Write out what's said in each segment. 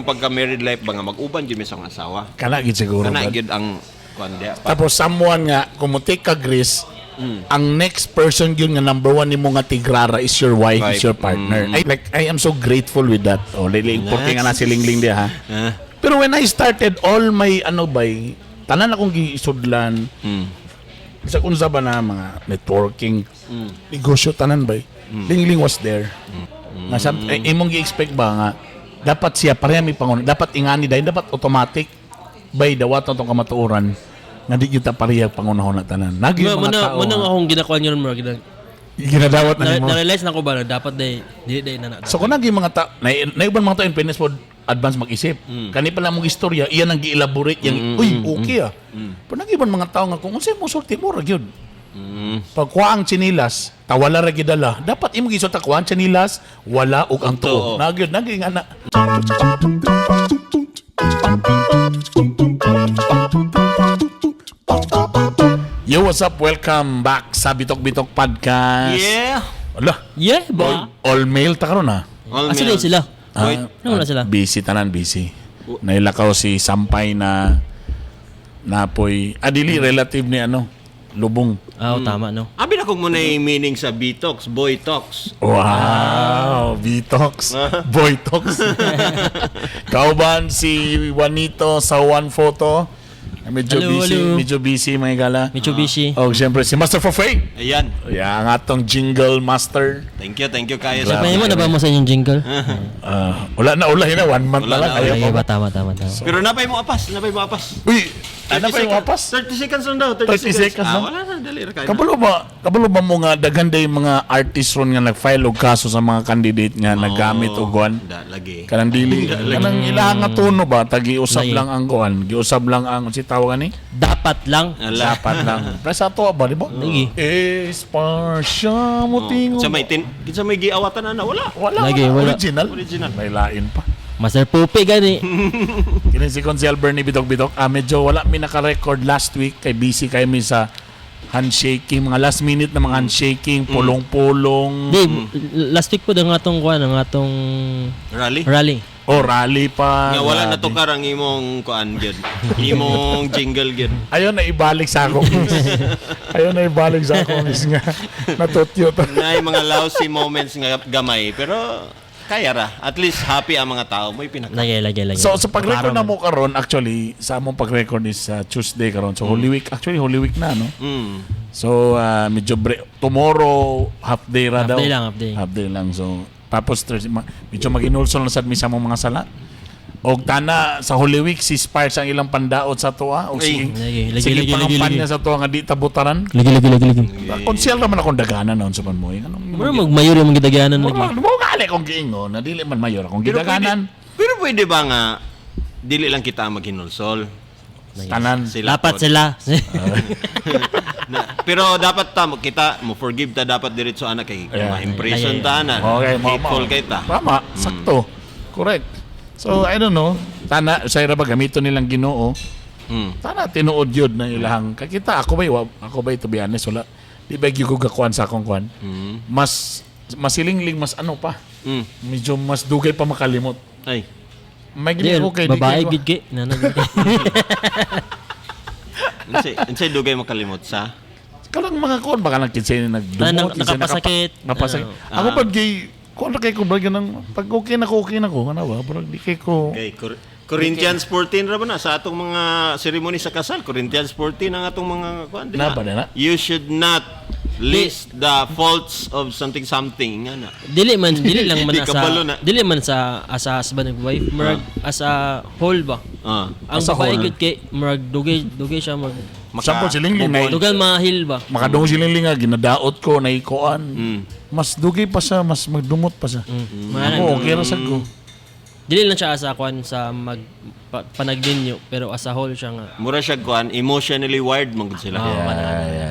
Pagka married life ba nga mag-uban gyud mi sa akong asawa. Kana gid siguro. Kana Brad. gyud ang kuan diha pa. Tapos someone nga kung mo take ka risk, ang next person yun nga number one nimo nga tigrara is your wife, is Wife. your partner. I, like, I am so grateful with that. Oh, lili, porque nga na si Lingling diha, ha. Ah. Pero when I started all my ano bay, tanan akong giisudlan. Sa unsa ba na mga networking, negosyo tanan bay. Lingling was there. Nga eh, imong gi-expect ba nga dapat siya pareha mi pangulo, dapat ingani dahil dapat automatic bay dawat na tong kamatuoran nga di gyud ta pareha pangunahon na tanan. Nagi Mo mga na tao. mo na akong ginakuan yun mo gina. Ginadawat na Na, nimo. na-realize na ko ba na dapat day dili day na na. So kung nagi mga tao, na, naiban mga tao in fairness po, advance mag-isip. Kani pala mong istorya, iyan ang gi-elaborate yang, uy, okay ah. Pero nag-iban mga tao nga kung unsay mo sulti mo ra gyud. Pagkuha ang tsinilas, tawala ra gidala. Dapat imong gisulta kuha ang tsinilas, wala og ang tuo. Tuo. Nagyud nagi nga na. Yo, what's up? Welcome back sa Bitok Bitok Podcast. Yeah. Ala, Yeah ba? all male ta karon ah. All Asa males. day sila? Wait. Ano wala sila? Busy tanan, busy. Nailakaw si Sampay na napoy. Ah, dili relative ni ano, Lubong. Ah, oh, tama no. Abi na kung muna yung meaning sa B-Talks, Boy Talks. Wow, Vitox, Boy Talks. Kauban si Juanito sa One Photo. Medyo Hello, busy, hello. medyo busy mga gala. Mitsubishi. Oh, siyempre si Master Fofay. Ayan. Yeah, ang atong jingle master. Thank you kayo Grabe. sa May mo na ba mo sa inyong jingle? Ah, wala na, wala na one month Wala na lang. na, Ayaw Ay, pa. ba tama tama tama. Pero napay mo apas, napay mo apas. Uy, ano pa yung apas? 30 seconds lang daw, 30, 30 seconds Ah, lang? wala na, dali ra kayo. Kabalo ba mo nga daghan day mga artist ron nga nag-file og kaso sa mga candidate nga naggamit og kuan? Da, lagi. Kanang dili kanang ilaha nga tono ba tagi-usab Lagi. lang ang kuan, giusab lang ang si tawag ani? Dapat lang. Ala. Dapat lang. Pero sa ato ba di ba? Lagi. Esparsya mo tingo. Sa may tin, kinsa may giawatan ana wala. Wala, Lagi, wala. wala. Original. Original. May lain pa. Master Pupi gani. Kini si Consel Bernie Bitok Bitok. Ah, medyo wala mi naka-record last week kay busy kay mi sa handshaking, mga last minute na mga handshaking, pulong-pulong. Di last week po ang atong kuan ang atong Rally. rally. Oh, rally pa. Nga wala na Grabe. to karang imong kuan gyud. Imong jingle gyud. Ayaw na ibalik sa akong is. Ayaw na ibalik sa akong is nga. Natutyo to. Naay mga lousy moments nga gamay pero kaya ra. At least happy ang mga tao mo pinaka. Lagi lagi lagi. So, sa pag-record Klaro na man. mo karon actually, sa among pag-record is Tuesday karon. So, Holy Week. Actually, Holy Week na, no? So, medyo tomorrow, half day ra Half daw. day lang, half day. Half day lang. So, tapos Thursday, medyo mag-inulsol na sad mi sa among mga sala. Og tana sa Holy Week si Spires ang ilang pandaot sa tuwa og Ay. sige Lagi, lagi, sige lagi, lagi, pangampanya lagi. sa tuwa nga di tabutaran. Lagi lagi lagi lagi. Konsyel naman akong daganan noon sa panmoy. Anong Mura magmayor yung mga gidaganan lagi. Mura mo gali kong giingon na dili man mayor akong Pero pwede, gidaganan. pero pwede ba nga dili lang kita ang maghinulsol? Tanan. Sila Dapat pod. sila. Na, pero dapat ta kita mo forgive ta dapat diretso ana kay ma-imprison ta na. Okay, mo Hateful kay ta. Tama, sakto. Correct. So, I don't know. Tana, sa ira ba gamito nilang Ginoo? Tana tinuod yun na ilahang kakita ako ba to be honest wala di ba gyud ko gakuan sa akong kuan. Mas masilingling mas ano pa. Medyo mas dugay pa makalimot. Ay. May Di, gini ko kay di babae kay- gid kay. Nana gid kay. Unsay unsay dugay makalimot sa? Kanang mga kuan baka lang kinsay Ah, nagdumot, kinsay nakapasakit. Napasakit. Ano. Ako pag gay kuan ra kay ko ba ganang pag okay na ko okay na ko ano ba pero di kay ko Okay, Corinthians 14 ra ba na sa atong mga ceremony sa kasal? Corinthians 14 ang atong mga kuan di Na ba na na? You should not list the faults of something something nga na. Dili man dili lang man Di asa kabalo na. dili man sa asa husband ug wife murag asa whole ba. Ah. Ang As a babae whole. gid kay murag dugay dugay siya mag Sample si Lingling na dugan mahil ba. makadungog si Lingling nga ginadaot ko naikuan. Mas dugay pa siya, mas magdumot pa siya. Mga Ako okay ra sad ko. Dili lang siya asa kuan sa mag panagninyo pero as a whole siya nga. Mura siya kuan emotionally wired man gud sila. Ah, mana.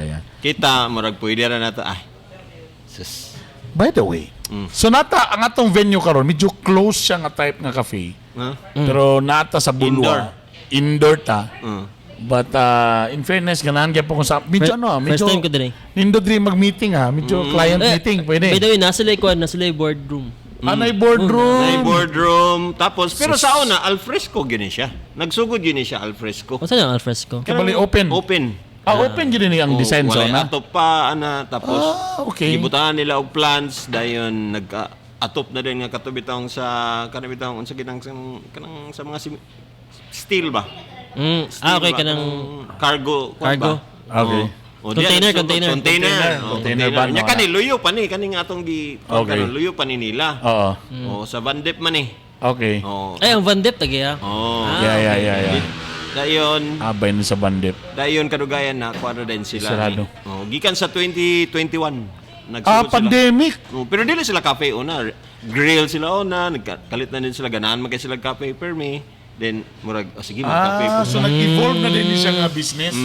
Yeah. Kita murag pwede ra nato ay. Sus. By the way, so nata ang atong venue karon medyo close siya nga type nga cafe. Huh? Pero nata sa Bulwa. Indoor. Indoor ta. But in fairness, ganahan gyud po kung sa medyo ano, medyo First time ko diri. Nindot diri mag-meeting ha, medyo client Eh, meeting pwede. By the way, nasa lay kuan, nasa lay boardroom. Anay boardroom. May boardroom. Tapos, pero sa una, alfresco gini siya. Nagsugod gini siya alfresco. Unsa na ang alfresco? Kabali open. Open. Ah, open gid ni ang design Oh, sa walay una. atop pa ana tapos Ah, okay. gibutangan nila og plants dayon nag atop na din nga katubitong sa kanibitong unsa kitang kanang sa mga steel ba? Ah, Steel okay ba? kanang cargo kuwan Cargo. ba? Okay. Oh. Oh, diyan, Container, nagsugod. container. Container. Container. Oh, Container container. van, Nya wala. kani luyo pa ni kaning atong gi Okay. kanon, luyo pa ni nila. Oo. Oh, sa Vandep man eh. Okay. Oh. Ay, ang Van Dip tagiya. Oh. Yeah. Dayon, Abay nun sa bandip. dayon kadugayan na kuan din sila. Sarado. Oh, gikan sa 2021 nagsugod Ah, sila. pandemic. Oh, pero dili sila cafe una. Grill sila una, nagkalit na din sila ganahan man kay sila cafe per me. Then murag oh, sige mag-cafe Ah, po. so nag-evolve na din siya nga business.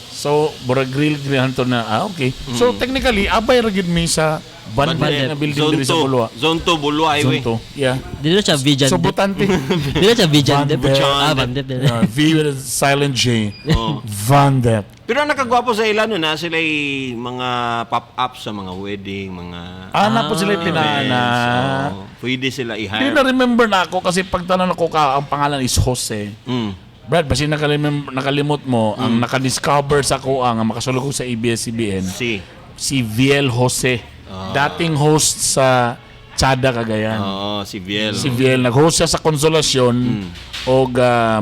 So, murag grill grill to na. Ah, okay. So, technically, abay ra gid mi sa bandip nga building Zone diri sa 2, Bulua. Zone 2 Bulua Highway. Zone 2. Yeah. Dili na siya Vijan So, Dip. butante. Dili na siya Vijan Dip. Van Dip. Ah, Van Dip. Dili. V with a silent J. Oh. Van Dep. Pero ang nakagwapo sa ila no na sila mga pop-up sa mga wedding, mga Ah, na po sila pinana. events. Oh, pwede sila Hindi i-hire. na remember na ako kasi pagtanan ako ka, ang pangalan is Jose. Brad, basta nakalimot mo, ang nakadiscover sa ko ang makasulog ko sa ABS-CBN, Si. si Viel Jose. Dating host sa Chada Cagayan. Oo, si Biel. Si Viel, nag-host siya sa Consolacion og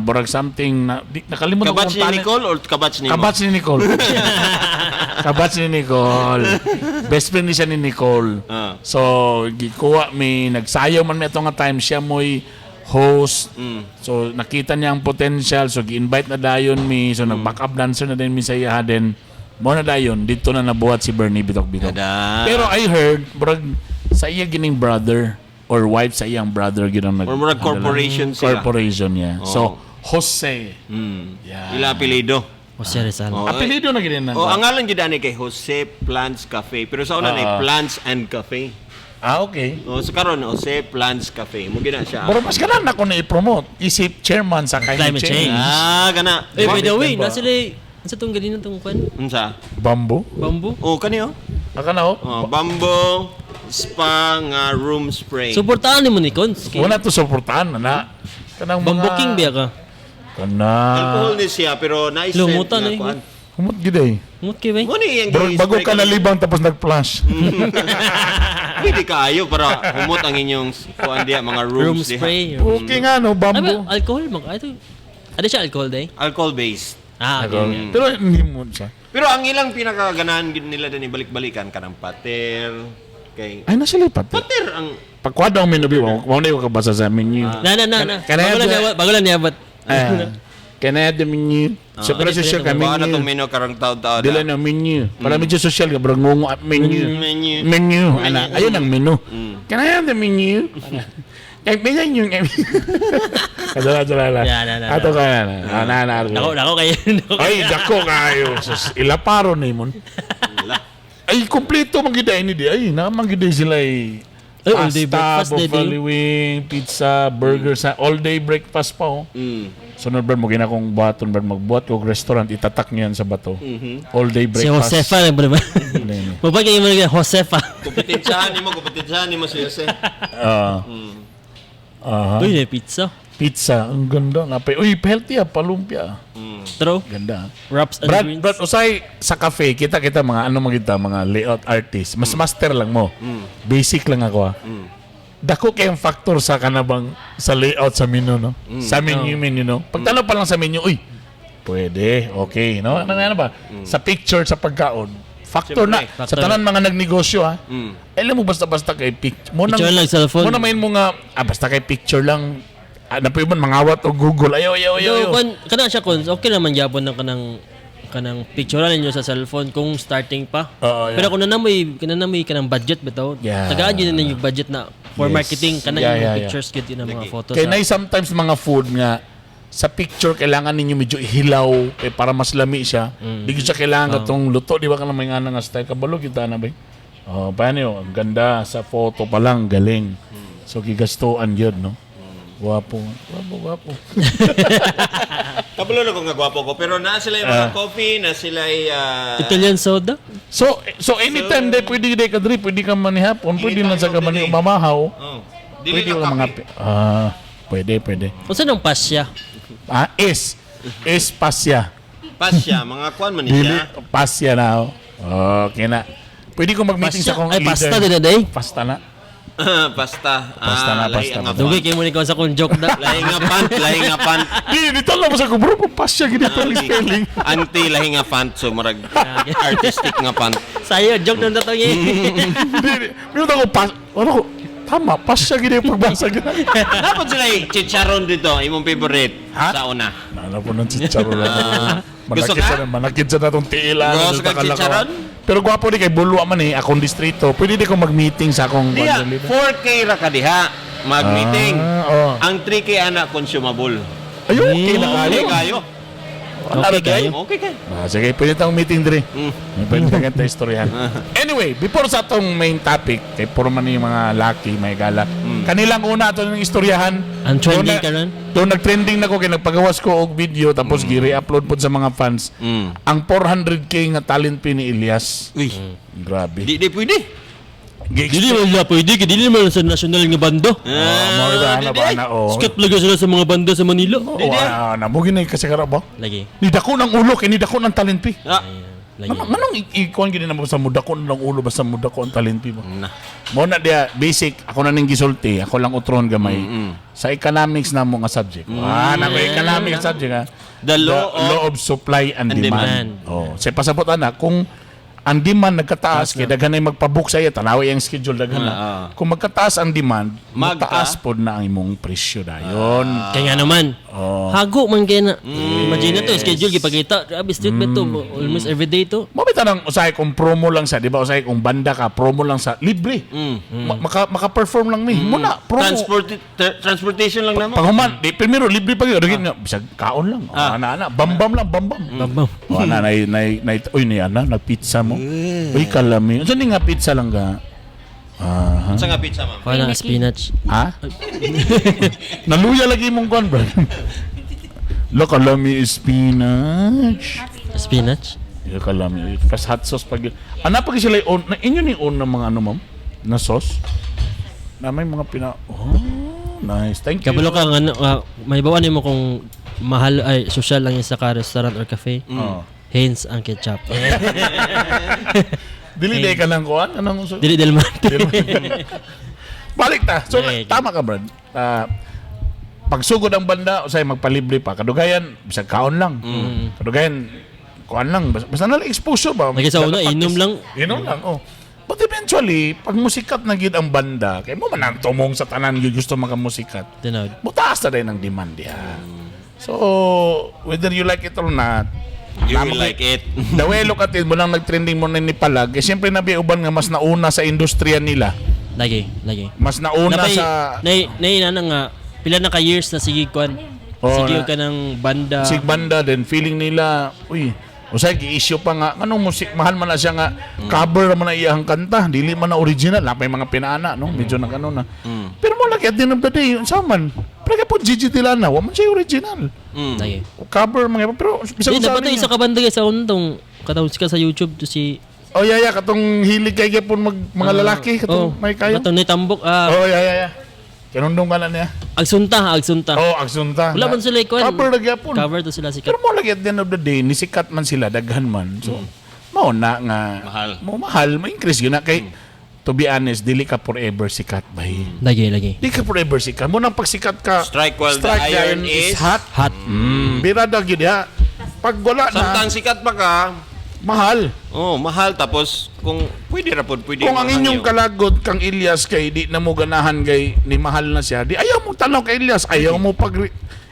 borag something na, di, nakalimot ko Kabatch kung ni talent- Nicole or kabatch ni mo? Kabatch ni Nicole. Kabatch ni Nicole. Best friend ni siya ni Nicole. Ah. So, gikuha mi, nagsayaw man mi ato nga time, siya mo'y host. So, nakita niya ang potential. So, gi-invite na dayon mi. So, nag-backup dancer na din mi sa iya din. Mo na dayon, dito na nabuhat si Bernie Bitok-Bitok. Ada. Pero I heard, murag, sa iya gining brother or wife sa iyang brother ginang nag Or murag corporation sila. Corporation niya. So, Jose. Yeah. Ila apelyido. Jose Rizal. Oh, Apelyido na ginin na. Oh, ang ngalan gyud ani kay Jose Plants Cafe. Pero sa una na Plants and Cafe. Ah, okay. Oh, sa karon Jose Plants Cafe. Mo gina siya. Pero mas kanan ako na i-promote. Isip chairman sa climate, Climate change. change. Ah, kana. Eh, by the way, Ba? na sila unsa tong ganina tong kwan? Unsa? Bamboo? Bamboo. Oh, kani oh. Aka na oh. Oh, bamboo spa nga room spray. Suportahan nimo ni Cons. Kay Wala to suportahan na na. Kanang mga... Bamboo King biya ka. Kana. Alcohol ni siya pero nice scent Lumutan, nga eh. kuan. Humot gid eh. Ngut kay bay. Mo ni iyang Bago, bago gi-spray ka nalibang tapos nag-flash. Pwede kaayo para humot ang inyong kuan diha mga Room rooms diha. spray. Okay nga no, Ay ba, bamboo. alcohol man. Ay, ito. Ano siya alcohol day? Alcohol based. Ah, okay. okay. Pero hindi mo siya. Pero ang ilang pinakaganahan gid nila din ibalik-balikan kanang pater kay Ay, nasa lipat. pater ang Pagkwada ang menu, wala na yung kabasa sa menu. Na na na na. Can I Bago have lang niya, bago lang niya but Ah, can I have the menu? So, pero social ka Baka na menu. tong menu karong taon-taon. Dila na menu. Para medyo social ka, bro, ngungo at menu. Menu. Menu. Ana, ayun ang menu. Can I have the menu? Kay menu yung Kadala dala la. Yeah, na, na, na. Ato ka na. Na na na. Dako dako kayo. Dako. Ay, dako kayo. Sus, ilaparo ni mon. Wala. Ay, kompleto magiday ni di. Ay, na magiday sila ay. Ay, all day Pasta, breakfast, day, buffalo wing, pizza, burger, sa all day breakfast pa oh. Sunod brad mo ginakong buhaton brad magbuhat og restaurant itatak niyan sa bato. All day Si breakfast. Josefa na ba? Ano yun? Mabag kayo mo na Josefa. Kompetensyahan nimo si Jose. Ah. Aha. Uy, may pizza. Pizza, ang ganda. Napay. Uy, healthy ah, palumpia. True. Ganda. ah. Wraps and Brad, greens. Brad, usay sa cafe, kita-kita mga ano magita, mga layout artist. Mas master lang mo. Basic lang ako ah. Dako kayong factor sa kanabang sa layout sa menu, no? Sa menu, menu, no? Pagtanaw pa lang sa menu, uy, pwede, okay, no? Ano, ano ba? Sa picture, sa pagkaon, factor na. Siyempre. Sa tanan mga nagnegosyo, ha? Alam mo, basta-basta kay picture. Mo Picture lang, cellphone. Mo na main mo nga, ah, basta kay picture lang. Ah, napoy man, mangawat o Google. Ayaw, ayaw, ayaw. Do ayaw. kon kana siya kon okay naman gyapon ng kanang kanang picture ninyo sa cellphone kung starting pa. Oo, yeah. Pero kung nanamoy kanang kanang budget bitaw. Yeah. Tagaan yun ninyo budget na for Yes. marketing kanang Yeah, yung yeah, yeah. pictures gyud yun ang mga photos. Kaya na sometimes mga food nga sa picture kailangan ninyo medyo hilaw eh, para mas lami siya. Di gyud siya kailangan katong luto di ba kanang may nga style kabalo kita na ba? Oh, paano yun? Ang ganda sa photo pa lang, galing. So gigastuan gyud no. Guwapo, guwapo, guwapo. Kabalo na ko nga gwapo ko pero naa sila yung mga coffee, na sila Italian soda? So so anytime day pwede day ka diri, pwede ka manihapon, pwede na sa ka Anytime of the mani day. mamahaw. Oh. Dili Pwede na wala mga kape. Ah, pwede, pwede. Unsa nang pasya? Ah, is. Is pasya. Pasya, mga kwan man ni Dili, siya. pasya na. Oh. Okay na. Pwede ko mag-meeting Pasya? sa akong Ay, leader. pasta din na day. Pasta na. Pasta. Pasta na, Ah, lahi pasta ang na. nga Dugay font. kay mo ni ko sa akong joke na. Lahi nga font, lahi nga font. Di, dito lang mo sa ko, bro, pasya, ganito ang spelling. Anti lahi nga font so murag artistic nga font. Sayo, joke nang datong eh. Di, di. Minut ako, pas, ano ko, tama, pasya, ganito yung pagbasa. Ganito. Dapat sila yung chicharon dito, imong favorite Ha? sa una. Ano po ng chicharon na. Gusto Manakit ka? sa manakit sa natong tiila. Gusto ka chicharon? Pero gwapo di kay bulwa man eh, akong distrito. Pwede di ko mag-meeting sa akong Diha, bandang leader. 4K ra ka diha mag-meeting. Ah, oh. Ang 3K ana consumable. Ay, okay na kayo. Okay kayo. Wala Okay na kayo. kayo. Okay kayo. Ah, sige, pwede tayong meeting diri. Pwede tayong tayo istoryahan. Anyway, before sa atong main topic, kay puro man yung mga laki, may gala. Kanilang una ato ng istoryahan. Ang trending Doon karon? Doon nag-trending na ko kay nagpagawas ko og video tapos gi-re-upload pod sa mga fans. Ang 400K nga talent fee ni Elias. Uy, Grabe. di di pwede. Dili man sila pwede, kay dili man sa national nga bando. Ah, mo ba ana ba ana oh. Sikat lagi sila sa mga bando sa Manila. Oo, ah, na mo ginay kasi kara ba? Lagi. Ni dako ng ulo kay ni dako ng talent fee. Ah, Lagi. Manong manong ikuan gini na mo sa mudako ng ulo basta mudako ang talent fee mo. na. Mo na dia basic ako na ning gisulti, ako lang utron gamay. Sa economics na mo nga subject. Ah, na ko economics subject ha. The law law of supply and, and demand. demand. Oh, sa pasabot ana kung ang demand nagkataas kay daghan ay magpa-book sa iya tanawi ang schedule daghan na. Kung magkataas ang demand, mataas pod na ang imong presyo dayon. Kaya nga naman. Oh. Hago man kay na. Imagine na to, schedule gipakita. Grabe street ba to? Almost everyday to. Mo bitaw nang usahay kung promo lang sa, di ba? Usahay kung banda ka, promo lang sa libre. Maka-perform lang mi. Muna promo. Transportation lang namo. Paghuman, di primero libre pa gyud. Nga, bisag kaon lang. Oh, ana ana, bambam lang, bambam. Bambam. Oh, ana nay nay nay uy ni ana nagpizza mo. Uy kalami. Unsa ni nga pizza lang ka? Ah, Sa nga pizza, ma'am. Kuha na spinach. ha? Naluya lagi mong kuan, bro. Lo kalami spinach. Spinach? Yo kalami. Kas hot sauce pag Ana pag sila on na inyo ni on ng mga ano ma'am? Na sauce? Na may mga pina Oh, nice. Thank you. Kabalo ka nga, ano, may bawan mo kung mahal ay social lang isa ka restaurant or cafe. Oh. Heinz ang ketchup. Dili day ka lang kuan anong Dili Del Monte. Balik ta. So, Okay, okay. tama ka, Brad. Ah, pagsugod ang banda, usay magpalibre pa. Kadugayan, bisag kaon lang. Kadugayan, kuan lang. Basta, basta na lang exposure ba? Lagi sa una, inom lang. Inom lang, oh. But eventually, pag musikat na gid ang banda, kay mo man ang tumong sa tanan gyud gusto makamusikat. Tinawag. Mutaas na din ang demand diha. So, whether you like it or not, You tama will like it. The way look at it, mo lang nag-trending mo na ni Palag, eh, siyempre nabi uban nga mas nauna sa industriya nila. Lagi, lagi. Mas nauna Napay, sa nay, nay, na nga, pila na ka years na sige kwan. Oo, sige na- ka ng banda. sig banda then feeling nila uy usay gi-issue pa nga anong musik mahal man na siya nga cover man na iyang kanta dili man na original napay mga pinaana no medyo na kano na pero mo lagi at the end of the day unsa man pero po Gigi Tilana wa man siya original Lagi. cover mga pero bisag Di, unsa dapat niya. isa ka banda guys sa untong katawag ka sa YouTube to si oh yeah yeah katong hilig kay gyapon mag mga lalaki katong oh, may kayo Katong nitambok ah oh yeah yeah yeah kinundong ka na niya agsunta, agsunta. oh agsunta Wala man sila ikuan. cover na gyapon Cover to sila sikat. Pero mo lagi at the end of the day, nisikat man sila, daghan man. So, mao na nga. Mahal. Mo mahal, mo increase yun na. Kay, to be honest, dili ka forever sikat, bay. Lagi, lagi. Di ka forever sikat. Mo nang pagsikat ka, Strike while the strike iron is hot. Hot. Birada gyud ha. Pag wala na, Samtang sikat pa ka, mahal. oh, mahal tapos kung pwede ra pod, pwede Kung ang inyong mahangyo. kalagot kang Elias kay di na mo ganahan kay ni mahal na siya, di ayaw mo tanaw kay Elias, ayaw mo pag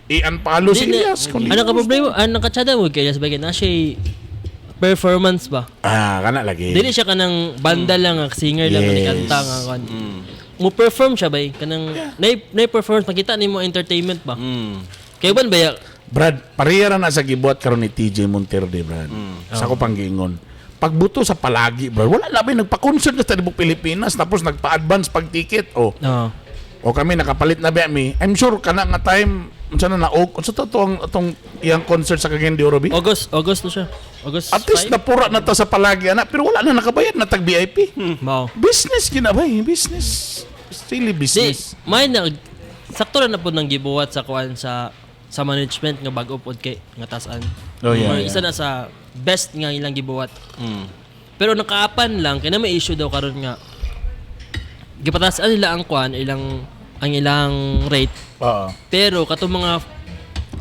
i-unfollow si Di na- Elias. Kung di Ano mo ka gusto. problema? Ano ka tsada mo kay Elias Bagay na siya performance ba? Ah, kana lagi. Dili siya kanang banda lang, ang singer lang Yes. yes. kanta nga kan. Mo perform siya bay kanang nay nay performance makita nimo entertainment ba? Kay ban ba ya? Brad, pareha ra na sa gibuhat karon ni TJ Monterde, Brad. Sa ko panggingon. Pagbuto sa palagi, Brad. Wala labi nagpa-concert na sa Tibok Pilipinas tapos nagpa-advance pag ticket. O, Oo. o kami nakapalit na ba mi. I'm sure kana nga time unsa na na unsa to ang atong iyang concert sa Cagayan de Oro bi? August, August na siya. August At least 5? napura na ta sa palagi ana pero wala na nakabayad na tag VIP. Mao. Business ginabay, business. It's really Di, business. may na sakto ra na pud nang gibuhat sa kuan sa management nga bag-o pod kay nga tasan. Oh, yeah, Or yeah. isa na sa best nga ilang gibuhat. Pero nakaapan lang kay na may issue daw karon nga gipatasan nila ang kuan ilang ang ilang rate, Oo. pero katong mga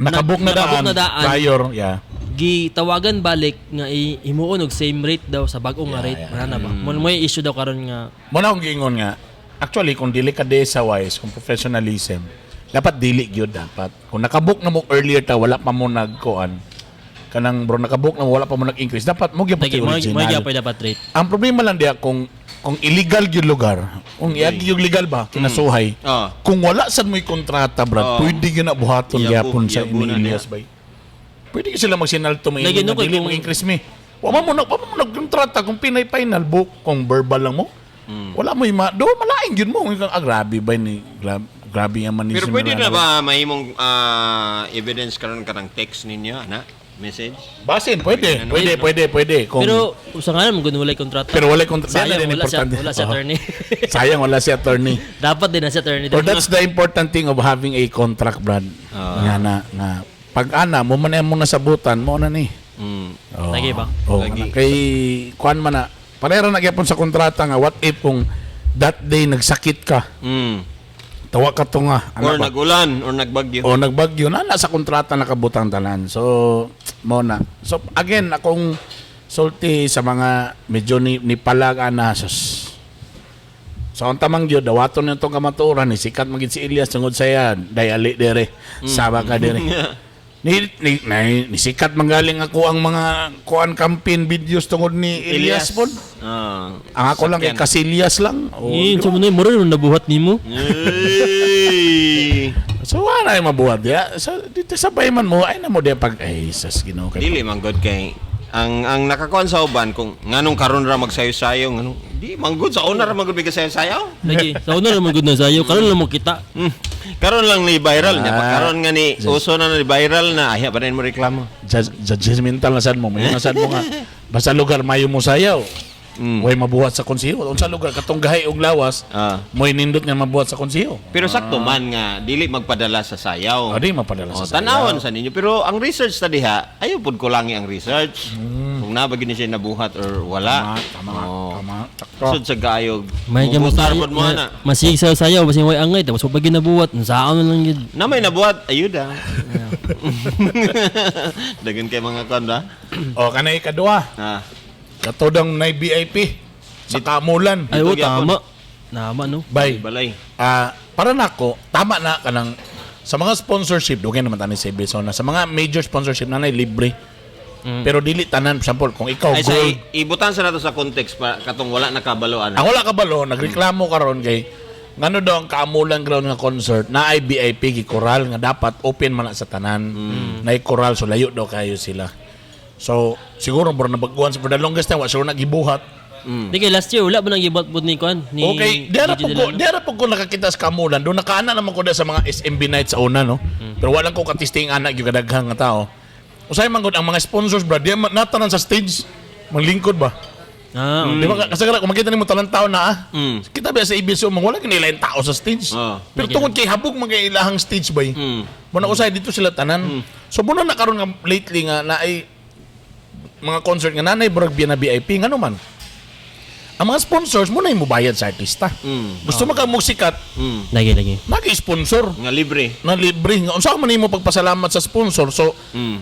Nakabook na nakabook daan, na daan. prior, yeah. Gitawagan balik nga himuon og same rate daw sa bag-o nga rate. Yeah. Wala na ba? Mo may issue daw karon nga. Mo na akong giingon nga, actually, kung dili ka desa wise, kung professionalism, dapat dili gyud dapat. Kung nakabook na mo earlier ta, wala pa mo nagkuan, kanang bro, nakabook na mo, wala pa mo nag-increase, dapat mo gyud Lagi yung mo original. mo gyapon dapat rate. Ang problema lang diya kung illegal gyud lugar, kung iagi yung legal ba, kinasuhay. Kung wala sad mo'y kontrata, brad, pwede gyud na buhaton Iyabu, gyapon sa iyabu na ni Elias bay. Pwede gyud sila magsinalto may Lagi, no, nga dili kung- mag-increase mi. Wa man mo na, wa man mo nagkontrata kung pinay final book, kung verbal lang mo. Wala mo ima, do malain gyud mo. Ah, grabe ba ni grabe, grabe ang manis. Pero pwede na ba mahimong evidence karon kanang text ninyo ana? Message? Basin, pwede, Pwede na, pwede, no? pwede, pwede. Kung, Pero usa nga naman walay kontrata. Pero walay kontrata. Sayang, Yan na din wala siya, importante. wala si Oo. attorney. Sayang wala si attorney. Dapat din na si attorney. Or that's the important thing of having a contract, Brad. Nga na, nga. Pag ana, mo man mo nasabutan, mo na ni. Oo. Lagi ba? Oo, Lagi. ana. Kay, kuan man na, parera na gyapon sa kontrata nga, what if kung that day nagsakit ka, tawa ka to nga. Or Ana ba? nagulan or nagbagyo. O nagbagyo na, nasa kontrata nakabutang tanan. So, mo na. So, again, akong sulti sa mga medyo ni palag ana sus. So, ang tamang gyud dawaton nito itong kamatuoran ni sikat magid si Elias tungod sa yan dayali dere saba ka dere ni sikat manggaling ako ang mga kuan campaign videos tungod ni Elias, pod. Ang ako lang kay Sakyan. Casillas lang. O, Eh, di ba? sa mo na, mura nung nabuhat nimo. Ey! So wala yung mabuhat ya. So dito sabay man mo ay na mo diya pag ay sas Ginoo kay. Dili man good kay ang nakakuan sa uban kung nganong karon ra magsayo-sayo, nganong di man good sa una ra man gud may kasayo-sayo. Lagi, sa una naman good na sayo, karon lang mo kita. Karon lang ni viral niya pa Ah. karon nga ni uso na ni viral na ay pa rin mo reklamo. Judgmental na sad mo, may na sad mo nga. Basta lugar mayo mo sayaw. Way mabuhat sa konseho. Unsa lugar katong gahi og lawas, mo'y nindot nga mabuhat sa konseho. Pero sakto man nga dili magpadala sa sayaw. O, di mapadala Oh, sa sayaw. tanawon sa ninyo pero ang research ta diha ayo pud kulangi ang research. Kung na ba gini siya nabuhat or wala. Tama, tama, Oh. tama. Sakto. Sud sa gayog. May ka Mubutar pod mo ana. Masig sa sayo, basing way angay, tapos pag ginabuhat, saan na lang yun. Na may nabuhat ayuda. Dagan kay mga kon ba? O kanay kadua, katodang nay VIP sa Kamulan. Ay, oh, gyapon. tama. Tama, no? Bay. Balay. Ah, para nako, tama na kanang sa mga sponsorship, dugay naman tani sa Ibisona, sa mga major sponsorship na libre. Pero dili tanan, for example, kung ikaw Ay sa gold, ibutan sa nato sa context pa katong wala nakabalo ana. ang wala kabalo, nagreklamo karon kay ngano daw ang Kaamulan ground nga concert na ay VIP gi koral nga dapat open man na sa tanan. Na koral so layo daw kayo sila. So siguro bro nabaguan for the longest time wa sure nagibuhat. Di kay last year, wala ba nang gibuhat ni Kwan? Ni Okay, diara DJ po ko, Delano? diara po ko nakakita sa Kamulan. Doon nakaana naman ko da sa mga SMB nights sa una, no? Pero walang ko katisting anak yung kadaghang nga tao. Usay man gud ang mga sponsors bro, di man natanan sa stage. Manglingkod ba? Ah, Di ba kasi kung makita nimo tanan tao na ah. Kita ba sa IBSO man wala gani ilaing tao sa stage. Pero tungod kay habog man kay ilahang stage bay. Muna usay dito sila tanan. So muna na karon nga lately nga naay mga concert nga nanay burag biya na VIP ngano man. Ang mga sponsors mo na yung mubayad sa artista. Gusto mo ka mo sikat, Lagi, lagi. nag-sponsor Nga libre. na libre nga unsa man nimo pagpasalamat sa sponsor, so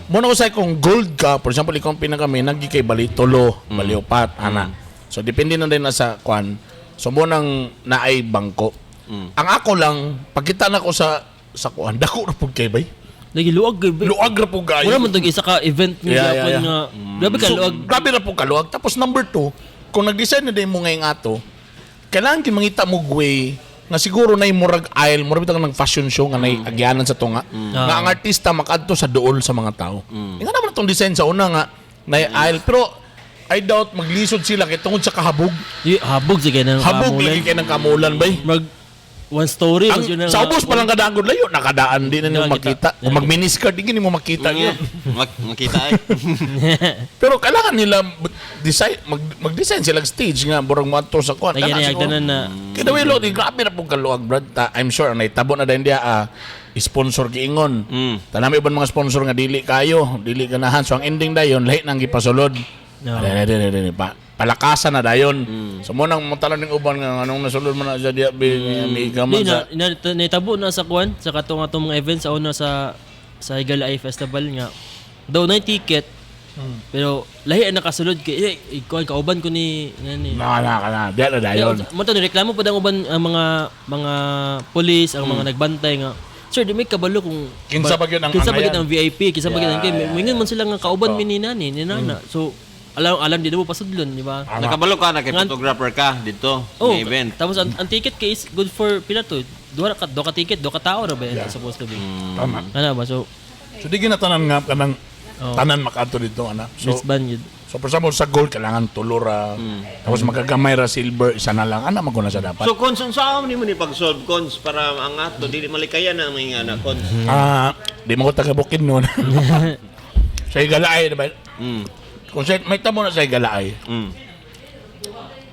mo na usay kung gold ka, for example, ikaw ang pinakami nagi kay bali tulo, bali upat ana, so depende na din na sa kwan, so mo nang naay bangko. Ang ako lang pagkita na ko sa kuan dako ra pud kay bay. Lagi, luag. Kay ba? Luag ra pud kayo. Wala man tong isa ka event nga gyapon Yeah. nga. Grabe ka So, luag. grabe ra pud kaluag. Tapos number two, kung nag-design na din mo ngayong ato, kailangan kin mangita mo way nga siguro na murag aisle, murag bitang ng fashion show nga nay agyanan sa tunga, nga ang artista makadto sa duol sa mga tao. Nga naman itong design sa una nga nay aisle, pero I doubt maglisod sila kay tungod sa kahabog. Di, habog sige ng Habog kamulan. lagi kay ng kamulan bay. Mag One story Ang, man yun na sa ubos pa lang kadaan gud layo nakadaan di na nimo Di na makita. kita. Kung mag miniskirt di gini mo makita yun. Makita ay. Pero kailangan nila design mag-design sila og stage nga burang moadto sa kuan. Lagi Kana na siguro. hagdanan na. Kaya welo di grabe na pong kaluag brad. Ta, I'm sure ang naitabo na din diya sponsor giingon. Tanami uban mga sponsor nga dili kayo, dili ganahan. So ang ending dayon lahi nang gipasulod. No. Dili, dili, dili, pa palakasan na dayon. So mo nang mutalan ning uban nga anong nasulod man na siya diya bi may Di gaman na, sa naitabo na sa kuan sa katong atong mga events sa una sa Higala Festival nga. Daw na ticket. Pero lahi ang nakasulod kay eh, kuan kauban ko ni ngani. Na na na, diya na dayon. Mo to nireklamo pa ang uban ang mga pulis, ang mga nagbantay nga sir, di may kabalo kung Kinsa ba gyud ang kinsa ba gyud angayan? ang VIP, kinsa ba gyud ang kay mingon man sila nga kauban mi ni nani, ni nana. So alam alam di na mo pasudlon, di ba? Nakabalo ka na kay photographer ka dito Oh, sa event. tapos ang ticket kay is good for pila to. Duha ka ticket, duha ka tao ra ba yan supposed to be. Tama. Ano ba? So, So di ginatanan nga kanang Oh. tanan makaadto dito ana. So wristband yun. So for example, sa gold, kailangan tulora. Tapos magagamay ra silver, isa na lang. Ana, maguna sa dapat. So cons unsa ni mo ni pag-solve cons para ang ato dili malikayan na may nga na cons. Ah, di mo ko taga-bukid noon. Sa Higalaay, di ba? Kung sa, may tamo na sa Higalaay,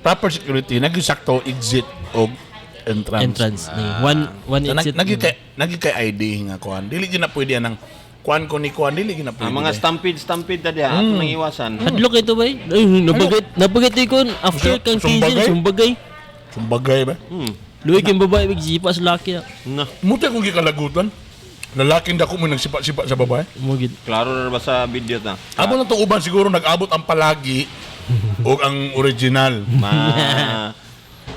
proper security, nag-sakto exit o entrance. Entrance. One one So, exit. nagi kay ID nga kuan. Dili gyud na pwede anang kuan ko ni kuan dili gyud na pwede. Ang mga stampede stampede ta diha ato nang iwasan. Hadlok ito ba? Ay, nabagit ko after kang Sumbagay? Kizin, sumbagay. Sumbagay ba? Luwi kang babae, magsipa sa laki na. Na, Muti kung gikalagutan. Lalaking dako mo nagsipa-sipa sa babae. Mugid. klaro na ba sa video ta? Amo na itong uban siguro nag-abot ang palagi o ang original. Ma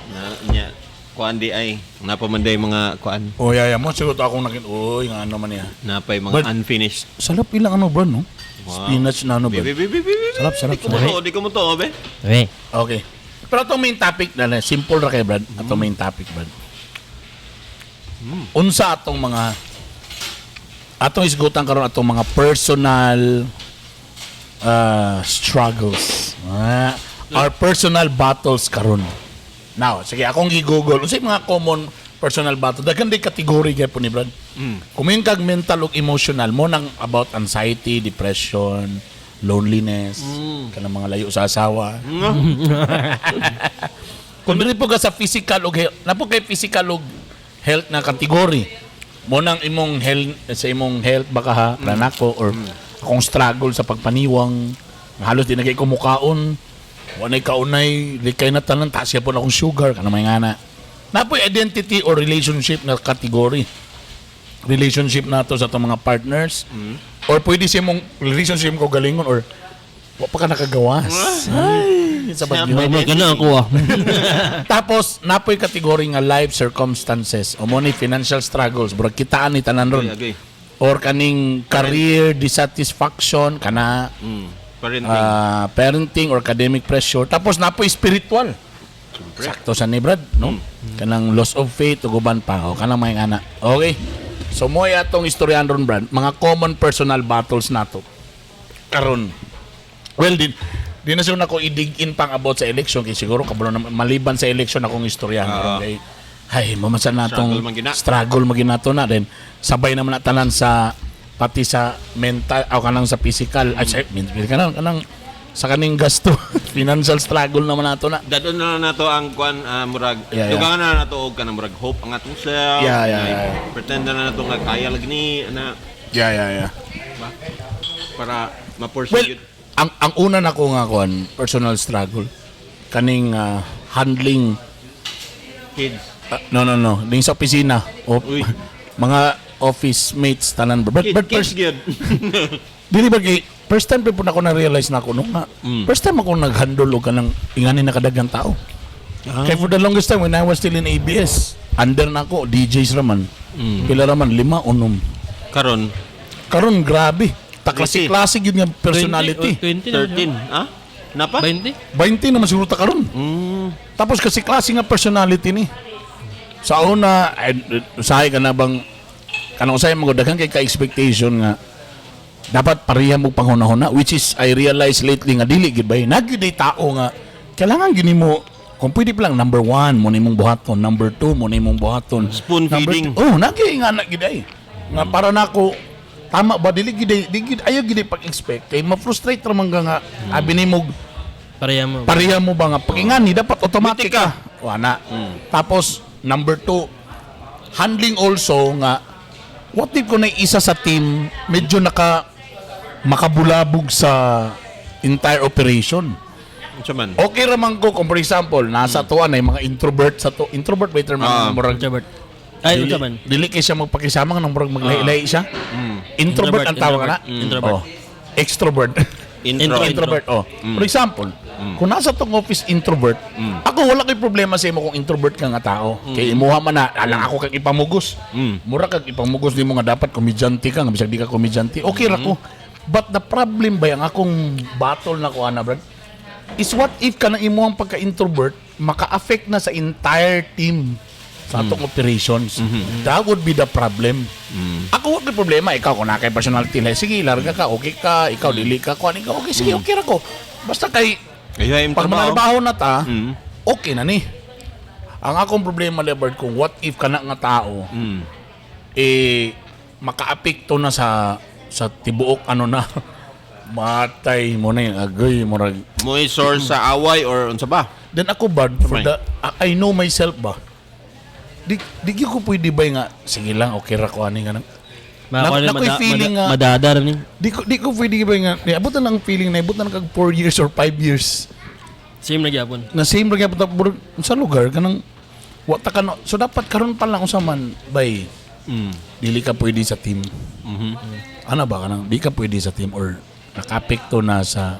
na nya kuan di ay napamanday mga kuan O yaya mo siguro to akong nakin oy nga ano man niya. napay mga unfinished. Sarap ilang ano bro no? Spinach na ano bro. Bi bi bi bi. bi. Sarap, sarap, Di ko mo to, di ko mo to, be. Okay. Okay. Pero itong main topic na simple ra kay Brad. Atong main topic Brad. Unsa atong mga atong isgutan karon atong mga personal struggles. Ah, our personal battles karon. Now, sige, akong gi-google unsay mga common personal battle. Daghan day category gyud po ni Brad. Kung main kag mental ug emotional mo nang about anxiety, depression, loneliness, kanang mga layo sa asawa. Kung dili po ka sa physical ug health, na po kay physical ug health na category. Mo nang imong health sa imong health baka ha, pranako or akong struggle sa pagpaniwang, halos di na kay kumukaon. Wa nay kaunay, likay na tanan taas po na akong sugar kana may ngana. Napoy identity or relationship na category. Relationship nato sa atong mga partners or pwede sa imong relationship ko galingon or wa pa ka nakagawas. Ay, sa bagyo. Mama, gana ako ah. Tapos napoy category nga life circumstances o mo ni financial struggles, murag kitaan ni tanan ron. Agree, agree. Or kaning career dissatisfaction kana Parenting. Parenting or academic pressure. Tapos napoy spiritual. Sakto sa ni Brad, no? Kanang loss of faith ug uban pa o kanang mga ana. Okay. So mo atong istoryahan ron Brad, mga common personal battles nato. Karon. Well, di na siguro nako i-dig in pang about sa election kay siguro kabalo na maliban sa election akong istoryahan karon kay ay mamasan natong Struggle man gina. struggle man ginato na then sabay naman na tanan sa pati sa mental o kanang sa physical ay sa kanang kanang sa kaning gasto financial struggle naman nato na. Dadon na lang nato ang kuan murag dugangan na lang nato og kanang murag hope ang atong self. Yeah. Pretend na lang nato nga kaya lagi ni na Yeah. para ma-pursue Well, yun. ang una na ko nga kuan personal struggle kaning handling Kids. No, no, no, ding sa opisina o Uy. mga office mates tanan but Kids first, gyud. dili ba kay first time pa po na ako na-realize na ako no nga first time ako nag-handle og kanang ingani na kadaghang tao. Kay for the longest time when I was still in ABS, under na ako DJs raman. Pila raman lima unom. Karon Karon grabe. Ta klase-klase gyud nga personality. 20 na 13, ah? Napa? 20? 20 naman siguro ta karon. Tapos kasi klase nga personality ni. Sa una, ay, usahay ka na bang kanang usahay mo daghan kay ka expectation nga dapat pareha mo panghuna-huna, which is I realize lately nga dili gid bay nagyud ay tao nga kailangan gini mo Kung pwede pa lang, number one, mao na imong buhaton. Number two, mao na imong buhaton. Spoon Number feeding. Oh, nagi nga na gid ay. Nga para nako tama ba, dili gid di gid ayo gid pag-expect kay ma-frustrate ra man ka nga abi nimo Pareha mo. pareha mo ba nga pag-ingani dapat automatic Bitik ka. ka. Wala. Tapos number two, handling also nga what if kung na isa sa team medyo naka makabulabog sa entire operation? Unsa man? Okay ra man ko kung for example nasa tuwa na yung mga introvert sa to, introvert ba yung term? Murag Introvert. Ay, dili, unsa man? dili kay siya magpakisama nga nang murag maglahi-lahi siya. Introvert ang tawag na. Introvert. Oh. Extrovert. Intro. Intro. Introvert, oh. For example, kung nasa tong office introvert, ako wala kay problema sa imo kung introvert ka nga tao. Kay imuha man na, alang ako kag ipamugos. Mura kag ipamugos nimo nga dapat komedyante ka, nga bisag di ka komedyante. Okay ra ko. But the problem ba ang akong battle na ko ana, Brad, is what if kanang imuhang pagka-introvert maka-affect na sa entire team sa atong operations? That would be the problem. Ako wala problema. Ikaw, kung naa kay personality, like, sige, larga ka, okay ka, ikaw, dili ka, kuan, ikaw, okay, sige, okay ra ko. Basta kay, Ay, pag trabaho. manarbaho na ta, okay na ni. Ang akong problema, Lebert, kung what if kana nga tao, eh, makaapekto na sa tibuok ano na, matay mo na yung agoy, murag, Mo'y source sa away or unsa ba? Then ako ba, for Kamay. the, I know myself ba, di gyud ko pwede ba nga, sige lang, okay ra ko ani nga nang. Nakoy feeling nga- Madadar ni. Di ko pwede ba nga, di, abot na lang feeling na, abot na lang kag 4 years or 5 years, Same na gyapon. na same ra gyapon ta murag, sa lugar, kanang, wa ta ka no- so dapat karon pa lang unsa man, bay, dili ka pwede sa team. Ano ba kanang, di ka pwede sa team or nakapekto na sa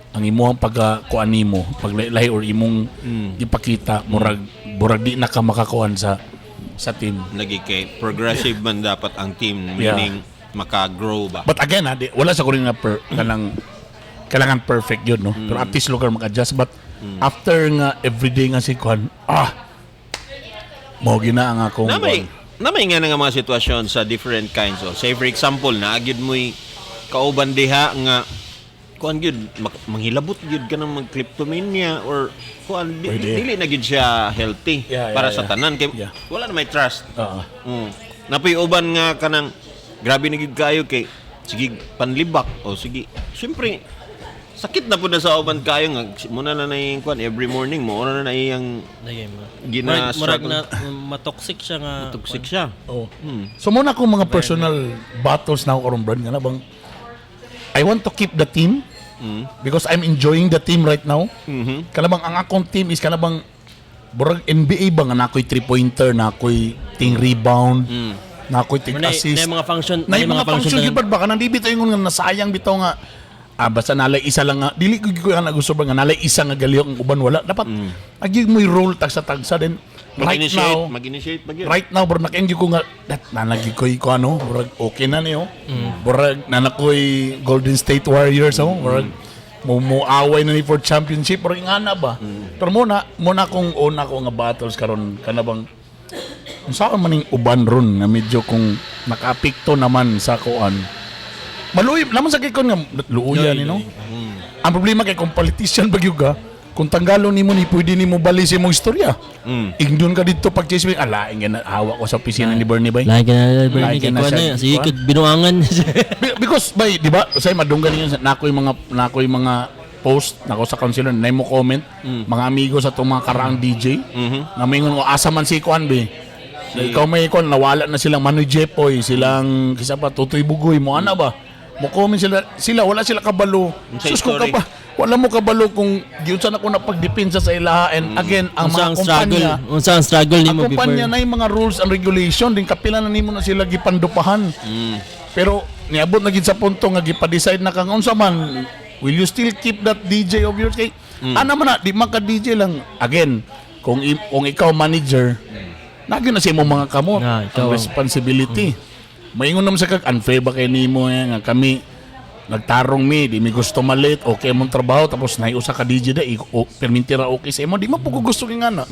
ang imuhang pagka kuan nimo, paglahi or imong ipakita, murag murag di na ka makakuan sa team. Lagi kay progressive man dapat ang team, meaning maka-grow ba. But again, ha, di, wala sa kuring nga per, kanang kailangan perfect yun, no? Pero at least lugar maka-adjust. But after nga everyday nga si kuan, mao gina ang akong Na may kuan. na may nga na nga mga sitwasyon sa different kinds of. Say for example, naa gyud mo'y kauban diha nga kuan gyud manghilabot gyud ka ng mag-kleptomania or kuan di, Pwede. dili na gyud siya healthy para sa tanan kay wala na may trust. Oo. Napoy uban nga kanang grabe na gyud kayo kay sige panlibak o sige. Siyempre sakit na pud na sa uban kayo nga muna na na yung kuan every morning mo na na iyang Lagi mo. Gina- Murag, murag struggle. na matoxic siya nga. Toxic siya. Oh. So muna akong mga personal battles na ako karon, Brad, nga na bang I want to keep the team because I'm enjoying the team right now. Kanabang ang akong team is kanabang burag NBA ba nga nakoy three-pointer, nakoy ting rebound, nakoy ting Nay, assist. nay mga function, Na yung mga function tanan. gyud ba kanang di bitaw ingon nga nasayang bitaw nga basta nalay isa lang nga dili ko gyud ko nga gusto ba nga nalay isa nga galihok ang uban wala dapat agi mo role tagsa tagsa then right Mag-initiate, now mag-initiate ba gyud? right now bro naka ko nga dat nanagi ko ko ano murag okay na niyo, murag nanakoy Golden State Warriors, oh, murag mo away na ni for championship murag ingana ba. Pero muna muna kung una ko nga battles karon kana bang unsa man ning uban ron nga medyo kung nakaapekto naman sa kuan maluoy naman sa kikon nga luoyan ni no. Ang problema kay kung politician ba gyud ka, kung tanggalon nimo ni pwede nimo bali sa imong istorya. Ingdon ka dito pag chismis, ala ingin hawa ko sa opisina ni Bernie bay. Lahi ka na Bernie Lahi ka kay na kuan siya, na. Sige kuan. kag binuangan. Because bay, di ba? Say madunggan ninyo nakoy mga post nako sa councilor na mo comment mga amigo sa itong mga karaang DJ na mingon ko asa man si kuan be. Na ikaw may kuan nawala na silang Manoy Jepoy, silang kisa pa Tutoy Bugoy mo ana ba mo comment sila sila wala sila kabalo. Unsay Sus ko story? ka pa wala mo kabalo kung giunsa na ko na pagdepensa sa ilaha and again ang Unsa mga ang struggle? kumpanya Unsa ang struggle ang nimo before? kumpanya na yung mga rules and regulation din kapila na nimo na sila gipandupahan. Pero niabot na gid sa punto nga gipa-decide na kang unsa man, will you still keep that DJ of yours kay ana man na di man ka DJ lang again kung ikaw manager nagyo na sa imong mga kamot Na, ikaw ang responsibility. Maingon naman sa kag unfair ba kay nimo eh, nga kami nagtarong mi di mi gusto malit okay mong trabaho tapos nay usa ka DJ da o, perminti ra okay sa imo di man po ko gusto kay ngana.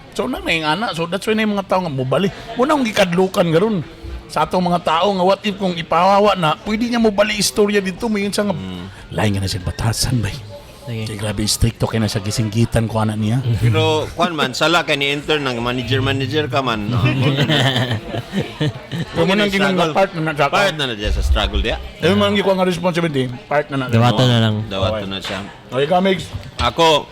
So na may ngana, so that's why na yung mga tao nga mobali mo na akong gikadlukan karon sa atong mga tao nga what if kung ipawawa na pwede niya mobali istorya dito may siya nga lain nga na siya batasan bay. Sige. Kay grabe stricto kay na sa gisinggitan ko ana niya. Pero kuan man sala kay ni enter ng manager manager ka man. No? Pero mo nang gingon nga part na na siya. Part na na diya sa struggle diya. Eh mo nang gikuha nga responsibility, part na na. Dawatan na lang. Dawato na siya. Okay ka, Migs. Ako,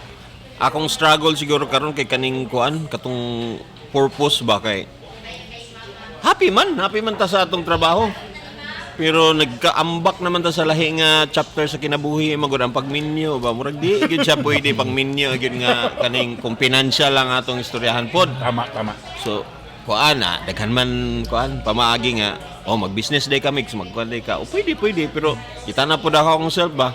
akong struggle siguro karon kay kaning kuan katong purpose ba kay happy man ta sa atong trabaho. Pero nagkaambak naman ta sa lahi nga chapter sa kinabuhi magud ang pagminyo ba, murag di gyud siya pwede pagminyo gyud nga kaning kung financial lang atong istoryahan pod. Tama, tama. So, kuan na, daghan man kuan pamaagi nga, oh, mag-business day ka mix, magkuan day ka. O pwede, pwede, pero kita na pud ako akong self ba.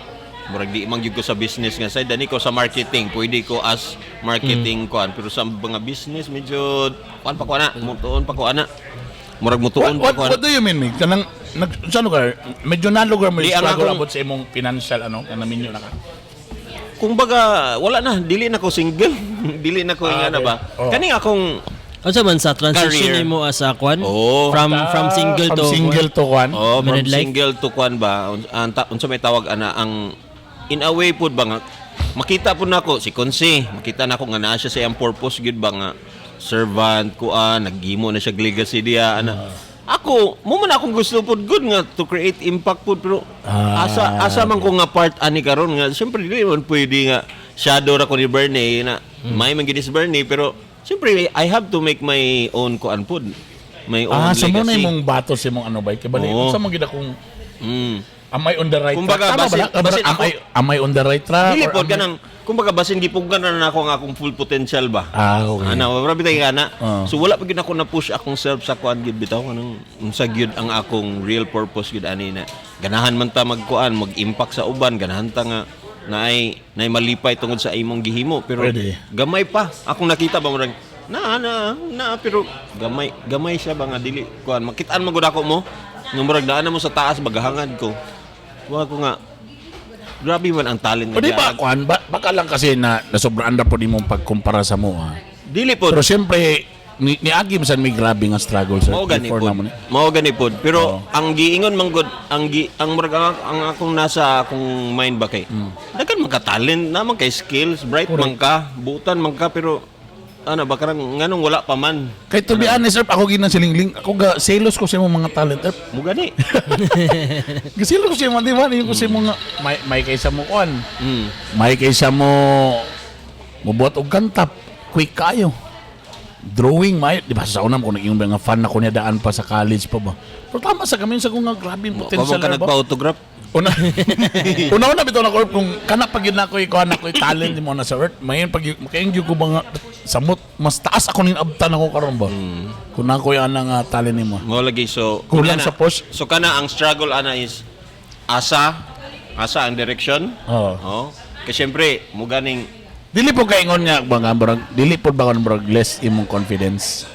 Murag di man gyud ko sa business nga side, dani ko sa marketing, pwede ko as marketing kuan, pero sa mga business medyo kuan pa ko ana, mutuon pa ko ana. Murag mutuon What, pa ko ana. what do you mean, Mig? Kanang, nag, sa lugar, medyo na lugar mo Di, yung ang struggle akong- about sa imong financial, ano, kanang minyo na ka. Kung baga wala na, dili na ko single. Dili na ko Ah, nga na okay. ba. Oh. Kaning akong Unsa man sa transition Career. nimo as a kwan? Oo. From single Ah, From to single to kwan. Oh, from Married life? single to kwan ba? Ang unsa may tawag ana ang in a way pud ba nga makita pud nako si Konsi, makita nako nga naa siya sa iyang purpose gyud ba nga servant kuan, naghimo na siya legacy diya ana. Ako, mo man akong gusto pud good nga to create impact pud, pero asa asa man ko nga part ani karon nga syempre dili man pwede nga shadow ra ko ni Bernie na may man gid si Bernie, pero syempre I have to make my own kuan pud. My own Ah, sa mo na legacy. imong bato sa imong ano ba? Kay bali, Oo. sa mo gid akong am I on the right Kumbaga, track? Tama ba na? basin Am am I on the right track? Dili Or pod am I- kanang kumbaga basin gipuggan na nako ang akong full potential ba. Ah, okay. Ana, mabra bitay ka na. Oo. So wala pa gyud ako na push akong self sa kuan gyud bitaw kanang unsa gyud ang akong real purpose gyud ani na. Ganahan man ta magkuan, mag-impact sa uban, ganahan ta nga naay naay malipay tungod sa imong gihimo, pero Pwede. gamay pa akong nakita ba, murag na na na, pero gamay gamay siya ba nga dili kuan makitaan man gud ako mo nga murag daan na mo sa taas bagahangad ko wa ko nga grabe man ang talent O di ba, nga kuan, ba, baka lang kasi na nasobraan na po di mong pagkumpara sa mo, ah. Dili po. Pero siyempre, ni Agi man may grabe nga struggle, sir. Mao gani Before pod. na mo ni. Mao gani pod. Pero ang giingon man gud, ang murag ang akong nasa akong mind ba kay. Daghan man ka talent, na man kay skills, bright man ka, buutan man ka, pero ano ba karang nganong wala pa man. Kay to be honest, sir, ako ginang silingling, ako ga selos ko sa imong mga talent, sir. Mo gani. Gaselos ko sa imong, di ba? Yung ko sa imong nga, may kaysa mo kuan. May kaysa mo mubuhat og kanta, quick kayo. Drawing, may, di ba sa una ko naging mga fan ako niya daan pa sa college pa ba. Pero tama sa kami sa kung nga grabe yung Wa potential ka ba? nagpa-autograph. Una, una una bitaw na ko kung kana pag yun na ko ikaw na ko talent mo na sa earth, mayin pag makaingyo ko ba nga samot mas taas ako ning abtan ako karon ba. Kung na ko yan ang talent nimo. Mo lagi so Kulang kana- sa push. So kana ang struggle ana is asa asa ang direction. Oo. Oh. Kasi syempre mo ganing Dili po kaingon nga ba nga murag dili po ba kon murag less imong confidence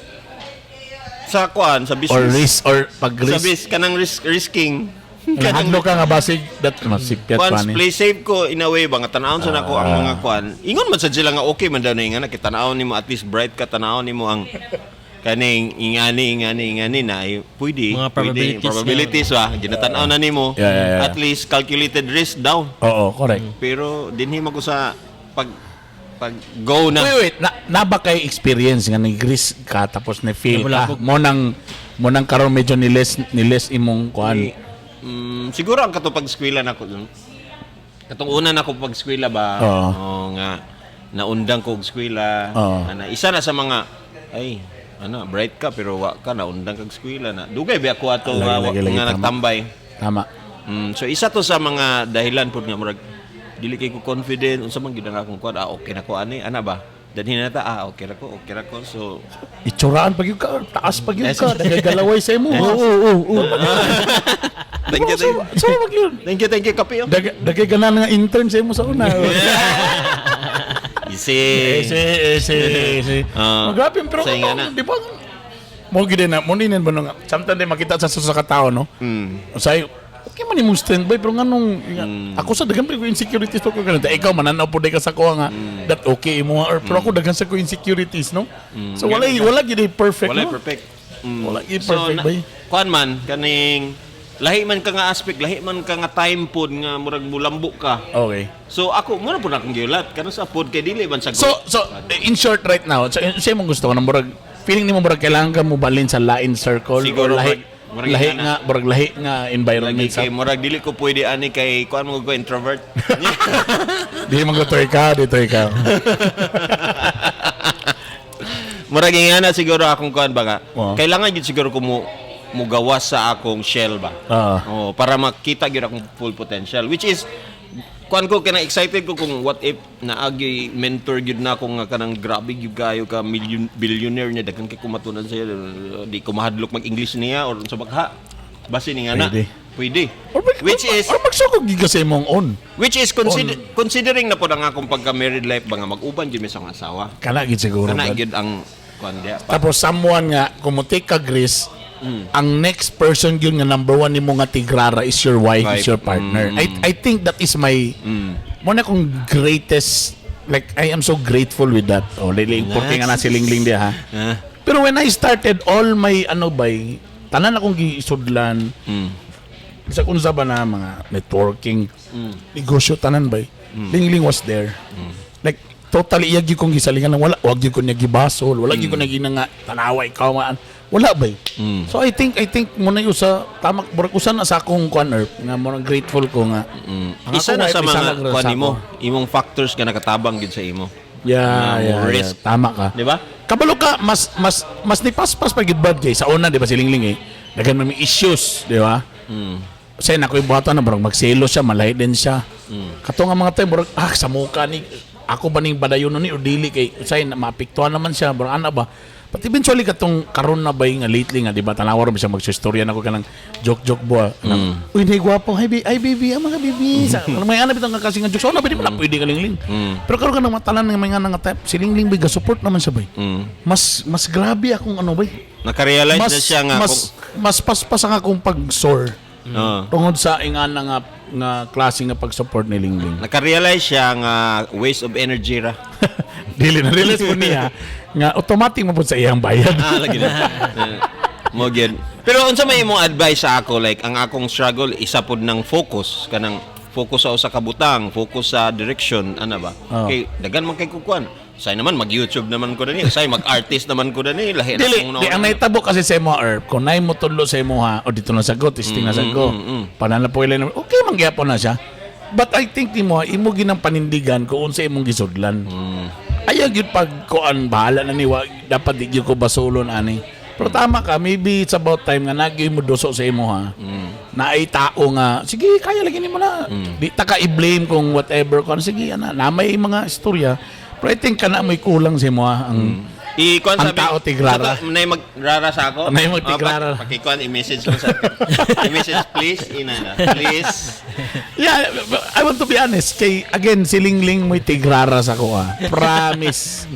sa kuan sa business or risk or pag sa risk bis kanang risk risking. Hadlo ka nga basig that masikpyat pa Once ni. play safe ko in a way ba nga tanawon sa nako ang mga kuan. Ingon man sad sila nga okay man daw na nga kitanawon nimo at least bright ka, tanawon nimo ang kaning ingani ingani ingani na ay pwede Mga pwede probabilities probabilities ba ginatan-aw na nimo Yeah. at least calculated risk daw, Oo, correct. pero dinhi man ko sa pag pag go na. Wait, wait. Na ba kay experience nga nag-risk ka tapos na-fail ka? Nabulabog. Mo nang karon medyo ni less imong kuan. Siguro ang katong pag-eskwela nako dun. Katong una na ko pag-eskwela ba? Oo. Oo nga. Naundang ko og eskwela. Oo. Ana, isa na sa mga ay ana bright ka pero wa ka naundang kag eskwela na. Dugay ba ako ato Lagi, nga, lagi, lagi, nga tama. nagtambay. Tama. So isa to sa mga dahilan pud nga murag dili kay ko confident unsa man gyud ang akong kuan, ah, okay na ko ani ana ba. Danhin na ta, ah, okay ra ko, okay ra ko. So Itsuraan pag yun ka, taas pag yun ka, nagagalaway sa imo. Oo. Thank you, thank you. So, wag yun. Thank you, thank you, kape. Oh. Dagay ka na nga intern sa imo sa una. Easy. Ese, ese, ese. Ah, Grabe, pero sa inga ano, na. di ba? Mo gid na, mo ninin ba nga. Sometimes di makita sa sa katao, no? Say, okay man imong standby pero nganong ako sa daghan pa ko insecurities pa ko ganun. Ikaw mananaw po ka sa kuha nga that okay imo or pero ako daghan sa ko insecurities, no? So wala wala gid ay perfect, Walay no? perfect. Wala gid So, perfect na, bay. kuan man, kaning Lahi man ka nga aspect, lahi man ka nga time pod nga murag mulambo ka. Okay. So ako mo na pud akong giulat kanang sa pod kay dili man sa So in short right now, so sa imong gusto ko nang murag feeling nimo murag kailangan ka mo balin sa lain circle Siguro, or lahi murag lahi ingana. nga murag lahi nga environment lagi sa kay murag dili ko pwede ani kay kuan mo ko introvert. Di man ko ikaw, dito ikaw. Murag ingana siguro akong kuan ba nga. Oo. Kailangan gyud siguro ko mo mugawas sa akong shell ba. Oo. Oh, para makita gyud akong full potential, which is kuan ko kana excited ko kung what if naagi mentor gyud na ako nga kanang grabe gyud kayo ka million billionaire niya, daghan kay kumatunan siya, di ko mahadlok mag-English niya or sa bakha basin nga na Pwede. Pwede. Or Which is or magsugod gyud ka sa imong own. Which is considering na po ang akong pagka married life ba nga mag-uban gyud mi sa akong asawa. Kana gyud siguro. Kana Brad. gyud ang kuan diha pa. Tapos someone nga kung mo take ka risk, ang next person gyud nga number one nimo nga tigrara is your wife, is Wife. your partner. I think that is my mo na kong greatest, like I am so grateful with that. Oh, lili importante nga na si Lingling diha ha. Ah. Pero when I started all my ano bay, tanan akong gisudlan. Sa unsa ba na mga networking, negosyo tanan bay. Lingling was there. Like totally iya gyud kong gisalingan lang, wala wag gyud ko niya gibasol, wala gyud ko niya ginanga tanawa ikaw man. Wala bay. So I think mo na usa tama murag usa na sa akong kuan earth nga murag grateful ko nga. Ang Isa akong na wife, sa isa mga lang ra kuan sa nimo, ako. imong factors nga nakatabang gyud sa imo. Yeah, Nga mo risk. yeah. Tama ka. Di ba? Kabalo ka, mas mas mas ni paspas pa gid bad kay sa una, di ba si Lingling eh. Daghan man may issues, di ba? Say na ko buhatan na murag magselo siya, malahi din siya. Kato nga mga time murag ah sa muka ni ako ba ning badayon ni or dili kay say na maapektuhan naman siya, murag ana ba. But eventually katong karon na bay nga lately nga di ba tanawa ra ba siya magsistorya na ko kanang joke joke boy. Kanang, "Uy, nay gwapo. Hi, ay baby, ang mga baby." Sa kanang may ana bitang nga kasi nga jokes. Oh, na pwede mo na pwede ka Lingling. Pero karon kanang matalan nga may nga type si Lingling bay ga-support naman siya bay. Mas mas grabe akong ano bay. Nakarealize Mas na siya nga mas mas paspas ang akong pag-soar. Oo. Tungod sa ingana nga nga klase nga pag-support ni Lingling. Nakarealize siya nga waste of energy ra. Dili na realize po niya nga automatic mo pud sa iyang bayad. Ah, lagi na. Eh, mo gyud. Pero unsa may imong advice sa ako, like ang akong struggle isa pod ng focus, kanang focus sa usa ka butang, focus sa direction ana ba? Oo. Kay daghan man kay kukuan. Say naman mag-YouTube naman ko dani, say mag-artist naman ko dani, lahi na Dili, akong di ang nahitabo kasi sa imo Erp, kung naay mo tudlo sa imo ha, o dito na sagot, testing na sagot. Panana po ilan, okay man gyapon na siya. But I think nimo imo ginang panindigan kung unsa imong gisudlan. Ayaw gyud pag kuan bahala na ni wa, dapat di gyud ko basulon ani. Pero tama ka, maybe it's about time nga nagyoy mo duso sa imo ha. Na ay tao nga, sige, kaya lagi nimo na. Di ta ka i-blame kung whatever kung ano, sige ana, na may mga istorya. Pero I think kana may kulang sa imo ha, ang I-kuan Ang sabi, tao tigrara. Sa nay magrara sa ako. Nay magtigrara. Oh, pakikuan i-message lang sa akin. I-message please, ina na. Please. Yeah, I want to be honest. Kay, again, si Lingling mo'y tigrara sa ko ah. Promise.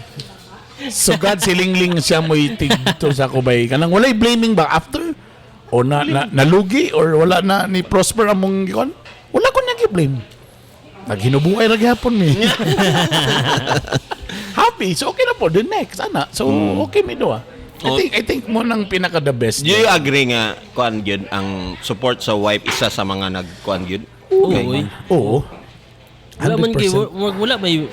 So God, si Lingling siya mo'y tigto sa ko bay. Kanang walay blaming ba after? O na nalugi or wala na ni prosper among gikon? Wala ko niya gi-blame. Naghinubuay ra gyapon mi. Happy. So okay na po. The next, ana. So okay mi do ah. I think mo nang pinaka the best. Do you agree nga kuan gyud ang support sa wife isa sa mga nagkuan gyud? Oo, Okay. oy. Oo. Wala man kay 100%. wala may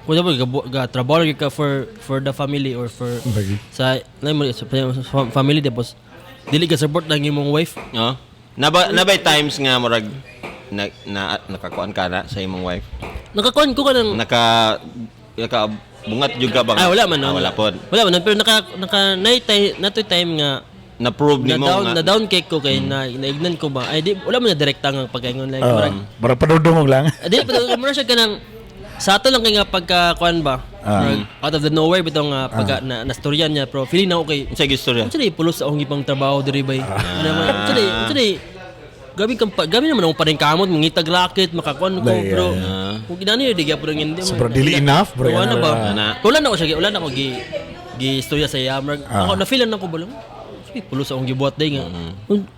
kung ba ga trabaho gyud ka for the family or for Lagi. sa lain mo sa family tapos dili ka support ng imong wife. No? Nabay times nga murag na, na nakakuan ka na sa imong wife. Nakakuan ko ka ng Naka naka bungat jud ka ba? Ah, wala man Ah, no. wala pod. Wala man no, pero naka naka nay time natoy time nga Na prove na nimo down nga na down cake ko kay na naignan ko ba. Ay di wala man na direkta nga pagkaingon like Oo. murag Bara padudungog lang. Ah, di pa mura siya kanang sa ato lang kay nga pagka kuan ba. Murag, out of the nowhere bitaw nga pagka na nastorya niya pero feeling na okay. Unsay gistorya? Unsa day pulos sa akong gipang trabaho diri bay. Ano man unsa day gabi kang gabi naman akong paningkamot mangitag racket makakuan ko Like, pero yeah. kung ginani di gyapon ang hindi. Sobra dili enough, bro. Wala ba? Ana. Wala na ko siya, wala na ko gi gi istorya sa iya. Murag, ako na feel na ko ba lang. Sige, pulos sa akong gibuhat day nga.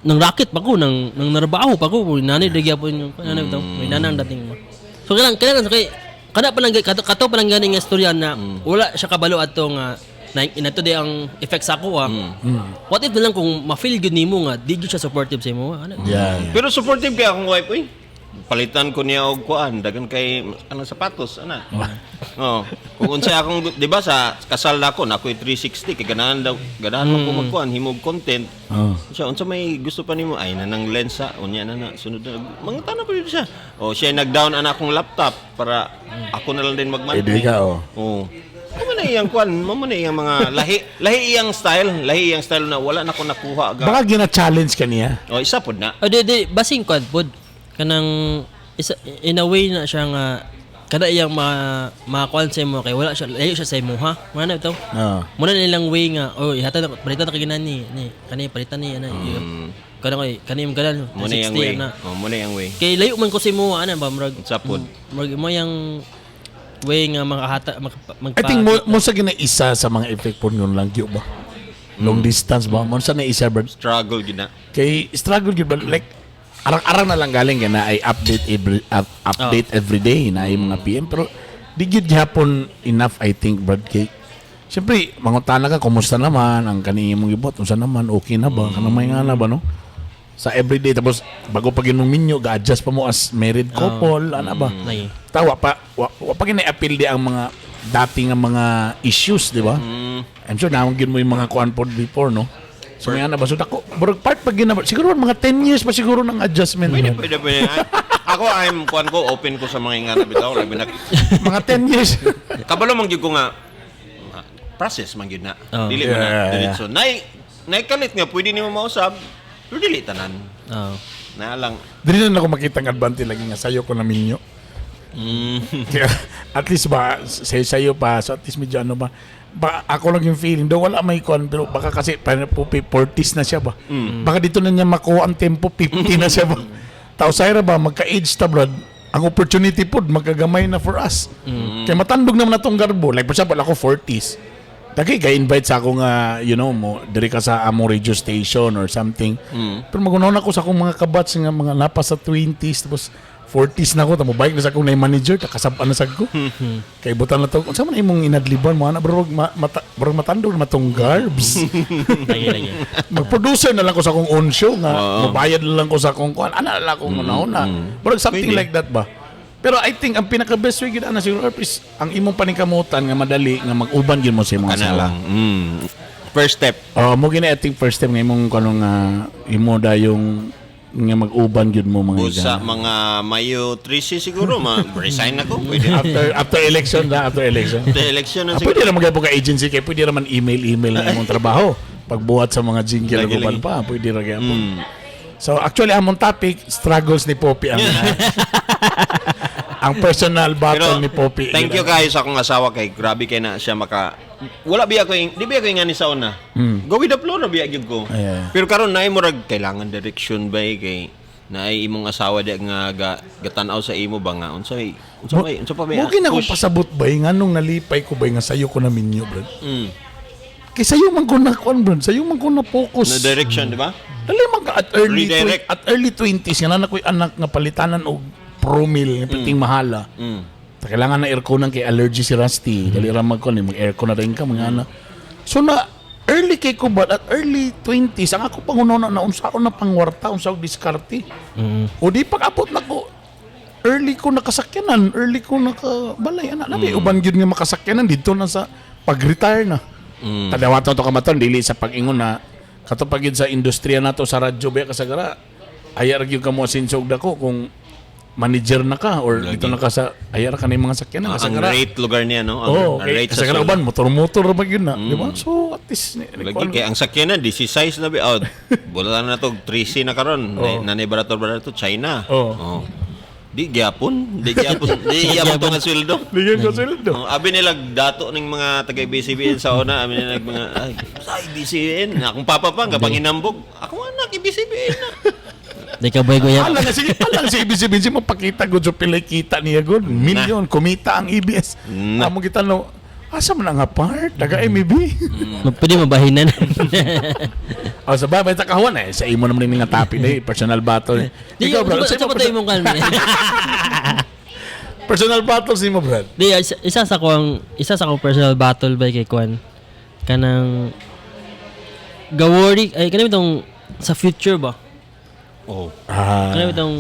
Nang racket pa ko, nang narbaho pa ko, nani di gyapon yung ano bitaw, may nanang dating mo. So kailangan kailangan sa kay kada pa lang kato, kato pa lang gani nga istorya na wala siya kabalo adto nga na inato di ang effect sa ako ah. What if na lang kung ma-feel good nimo nga di gyud siya supportive sa imo ano? Yeah. Pero supportive kay akong wife, uy. Palitan ko niya og kuan, dagan kay anong sapatos ana. Oh, kung unsa akong, di ba, sa kasal na ako, na ako'y 360 kay ganahan daw, ganahan man ko magkuan, himog content. Oh. Siya, unsa may gusto pa nimo? Ay, nanang lens sa unya na na sunod na. Mga pa yun siya. Oh, siya nag-down ana akong laptop para ako na lang din magman. Pwede ka, oh. Oh. Mao na iyang kuan, mao na iyang mga lahi, lahi iyang style, lahi iyang style na wala na ko nakuha ga. Baka gina-challenge ka niya. Oh, isa pod na. O di di basing kwan pod kanang isa in a way na siya nga kada iyang ma makakuan sa imo kay wala siya, layo siya sa imo ha. Muna na ito. Oo. Muna na nilang way nga oh ihatag na palitan na kay ginani ni kani palitan ni ana. Kana kay kani imong ganan Mao na iyang 60 way. ana. Oh, mao na iyang way. Kay layo man ko sa imo ana ba murag Isa pod. murag mo yang way nga makahata magpa I think mo sa gina isa sa mga effect po yun lang gyud ba? Long distance ba? Mo sa na isa bro. Struggle gid na. Kay struggle gyud ba like arang-arang na lang galing kay na ay update every day na ay mga PM pero di gyud gihapon enough, I think, Brad, kay siyempre mangutana ka kumusta naman ang kani imong gibot, unsa naman, okay na ba, kanang may nga na ba, no, sa everyday, tapos bago pa gyud mong minyo ga-adjust pa mo as married couple ana ba. Lagi. Tawa pa wa pa gina-appeal di ang mga dati nga mga issues, di ba? I'm sure naman gyud mo yung mga kuan pod before, no? So may ana ba, so dako murag part pa gina siguro mga 10 years pa siguro ng adjustment. Pwede, Man. pwede, pwede. Ay, ako, I'm, kuan ko, open ko sa mga ingana bitaw. Labi na, Mga 10 years. Kabalo man gyud ko nga, ah, process man gyud na. Oh. Dili man na. Yeah. Diretso. Nay, kalit nga, pwede nimo mausab, pero dili tanan. Oo. Na lang. Dili na ako makita ang advantage lagi nga sayo ko na minyo. Kaya, at least ba sayo pa, so at least medyo ano ba ba ako lang yung feeling daw wala may kuan pero baka kasi pa po 40s na siya ba, baka dito na niya makuha ang tempo, 50 na siya ba. Tao sayra ba, magka-age ta brad, ang opportunity pod magkagamay na for us kay matandog naman na tong garbo. Like for example, ako 40s. Dagi kay invite sa ako nga mo diri ka sa among radio station or something. Pero magunaw na ko sa akong mga kabats nga mga napa sa 20s tapos 40s na ako, tamo bike na sa akong na manager, kakasab-an na sad ko. Kay butan na to, unsa man imong inadliban mo ana bro, bro matandog na matong garbs. Lagi lagi. Mag-producer na lang ko sa akong own show nga mobayad na lang ko sa akong kuan. Ana na lang akong una-una. Bro, something Pwede. like that ba? Pero I think ang pinaka best way gid ana siguro is ang imong paningkamutan nga madali nga mag-uban gyud mo sa imong Ana asawa. lang. First step. Oh, mo gina I think first time nga imong kuno nga imo dayong nga mag-uban gyud mo mga O sa higa. mga Mayo 13 siguro, ma-resign ako. Pwede. After after election na, after election. After election na Ah, siguro. pwede naman gyud ka agency kay pwede naman email email na imong trabaho. Pagbuhat sa mga jingle Lagi, ug uban lagi. pa, pwede ra gyapon. So actually among topic struggles ni Poppy ang personal battle ni Poppy. Thank you kayo sa akong asawa kay grabe kay na siya maka wala biya ko di biya ko ingani sa una. Go with the flow na biya gyud ko. Yeah. Pero karon naay murag kailangan direction ba eh, kay naay imong asawa di nga gatan-aw sa imo ba nga unsa may unsa pa may Mo gina ko push? pasabot ba nganong nalipay ko ba nga sayo ko na minyo, bro. Kay sayo man ko na kuan, bro. Sayo man ko na focus. Na direction, di ba? Dali man ka at early Redirect. at early 20s nga na ko'y anak nga palitanan og promil nga piting mahala. Ta kailangan na aircon kay allergy si Rusty. Dali ra mag kuan mag aircon na rin ka mga anak. So na early kay ko ba at early 20s ang ako pangunaw na unsa ako na pangwarta, unsa ako diskarte. O di pag-abot na ko early ko nakasakyanan, early ko nakabalay ana. Labi uban gyud nga makasakyanan dito na sa pag-retire na. Tadawaton to kamaton dili sa pag-ingon na kato pag gyud sa industriya nato sa radyo ba kasagara. Aya ra gyud ka mo asenso og dako kung manager na ka or Lagi. dito na ka sa aya ra ka na yung mga sakyanan Ang kasagara. rate lugar niya, no? Ang, Oo, ang kay rate sa kasagara sweldo. uban motor-motor ra ba gyud na, di ba? So at least Lagi kay ang sakyanan di si size na bi out. Wala na to 3C na karon. Oo. Nanay barato barato China. Oo. Oh. Di gyapon, di gyapon, di gyapon to nga sweldo. Bigyan ko sweldo. Oh, abi nila dato ning mga taga ABCBN sa una, abi nila mga ay, sa ABCBN, akong papa pa nga panginambog. Ako anak ABCBN na. Di ka boy kuya. Alang sige, alang si ABS-CBN si mapakita gud so pilay kita niya gud. Milyon kumita ang ABS. Na. Amo kita no. Asa man ang apart? Daga MEB. Pwede mabahinan. Oh, sa babay ta kahuan eh. Sa imo naman ni nga topic eh, personal battle. Di Ikaw bro, sa sa imo pa tayo mong kalme. personal battle si mo, bro. Di isa sa akong personal battle ba kay Kwan. Kanang ga-worry ay kanang itong sa future ba? Oh. Ah, Kanang itong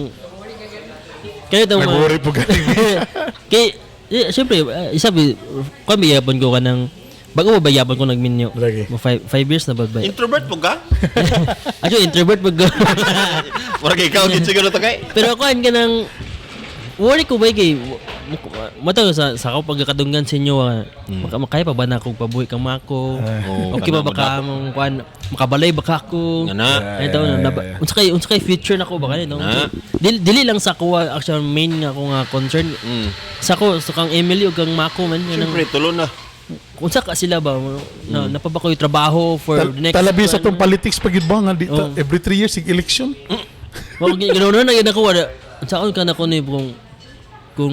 nag-worry po galing. Kay eh, syempre isa bi kuan biyapon ko kanang bago ba bayapon ko nagminyo. Lagi. Mo 5 years na ba ba? Introvert po ka? Ajo introvert pag go. Murag ikaw gid siguro to kay. Pero kuan kanang worry ko ba kay mata sa ako pagkakadunggan sa inyo ah, makaya pa ba na akong pabuhi kang mako? Oh, Okay ba kana baka mong kuan makabalay ba ka ako? Nga na. Ay taon na unsa kay future nako ba kanito? Na. Dili, dili lang sa kuha actual main nga ako nga concern. Sa ko sa kang Emily ug kang Mako man yun ang Siyempre tulo na. unsa ka sila ba na napa ba ko'y trabaho for the next Talabi sa kuan? tong politics pag ba nga di ta- every 3 years sig election. Wa ginoon na gyud ako wala. Unsa akon kana ko ni kung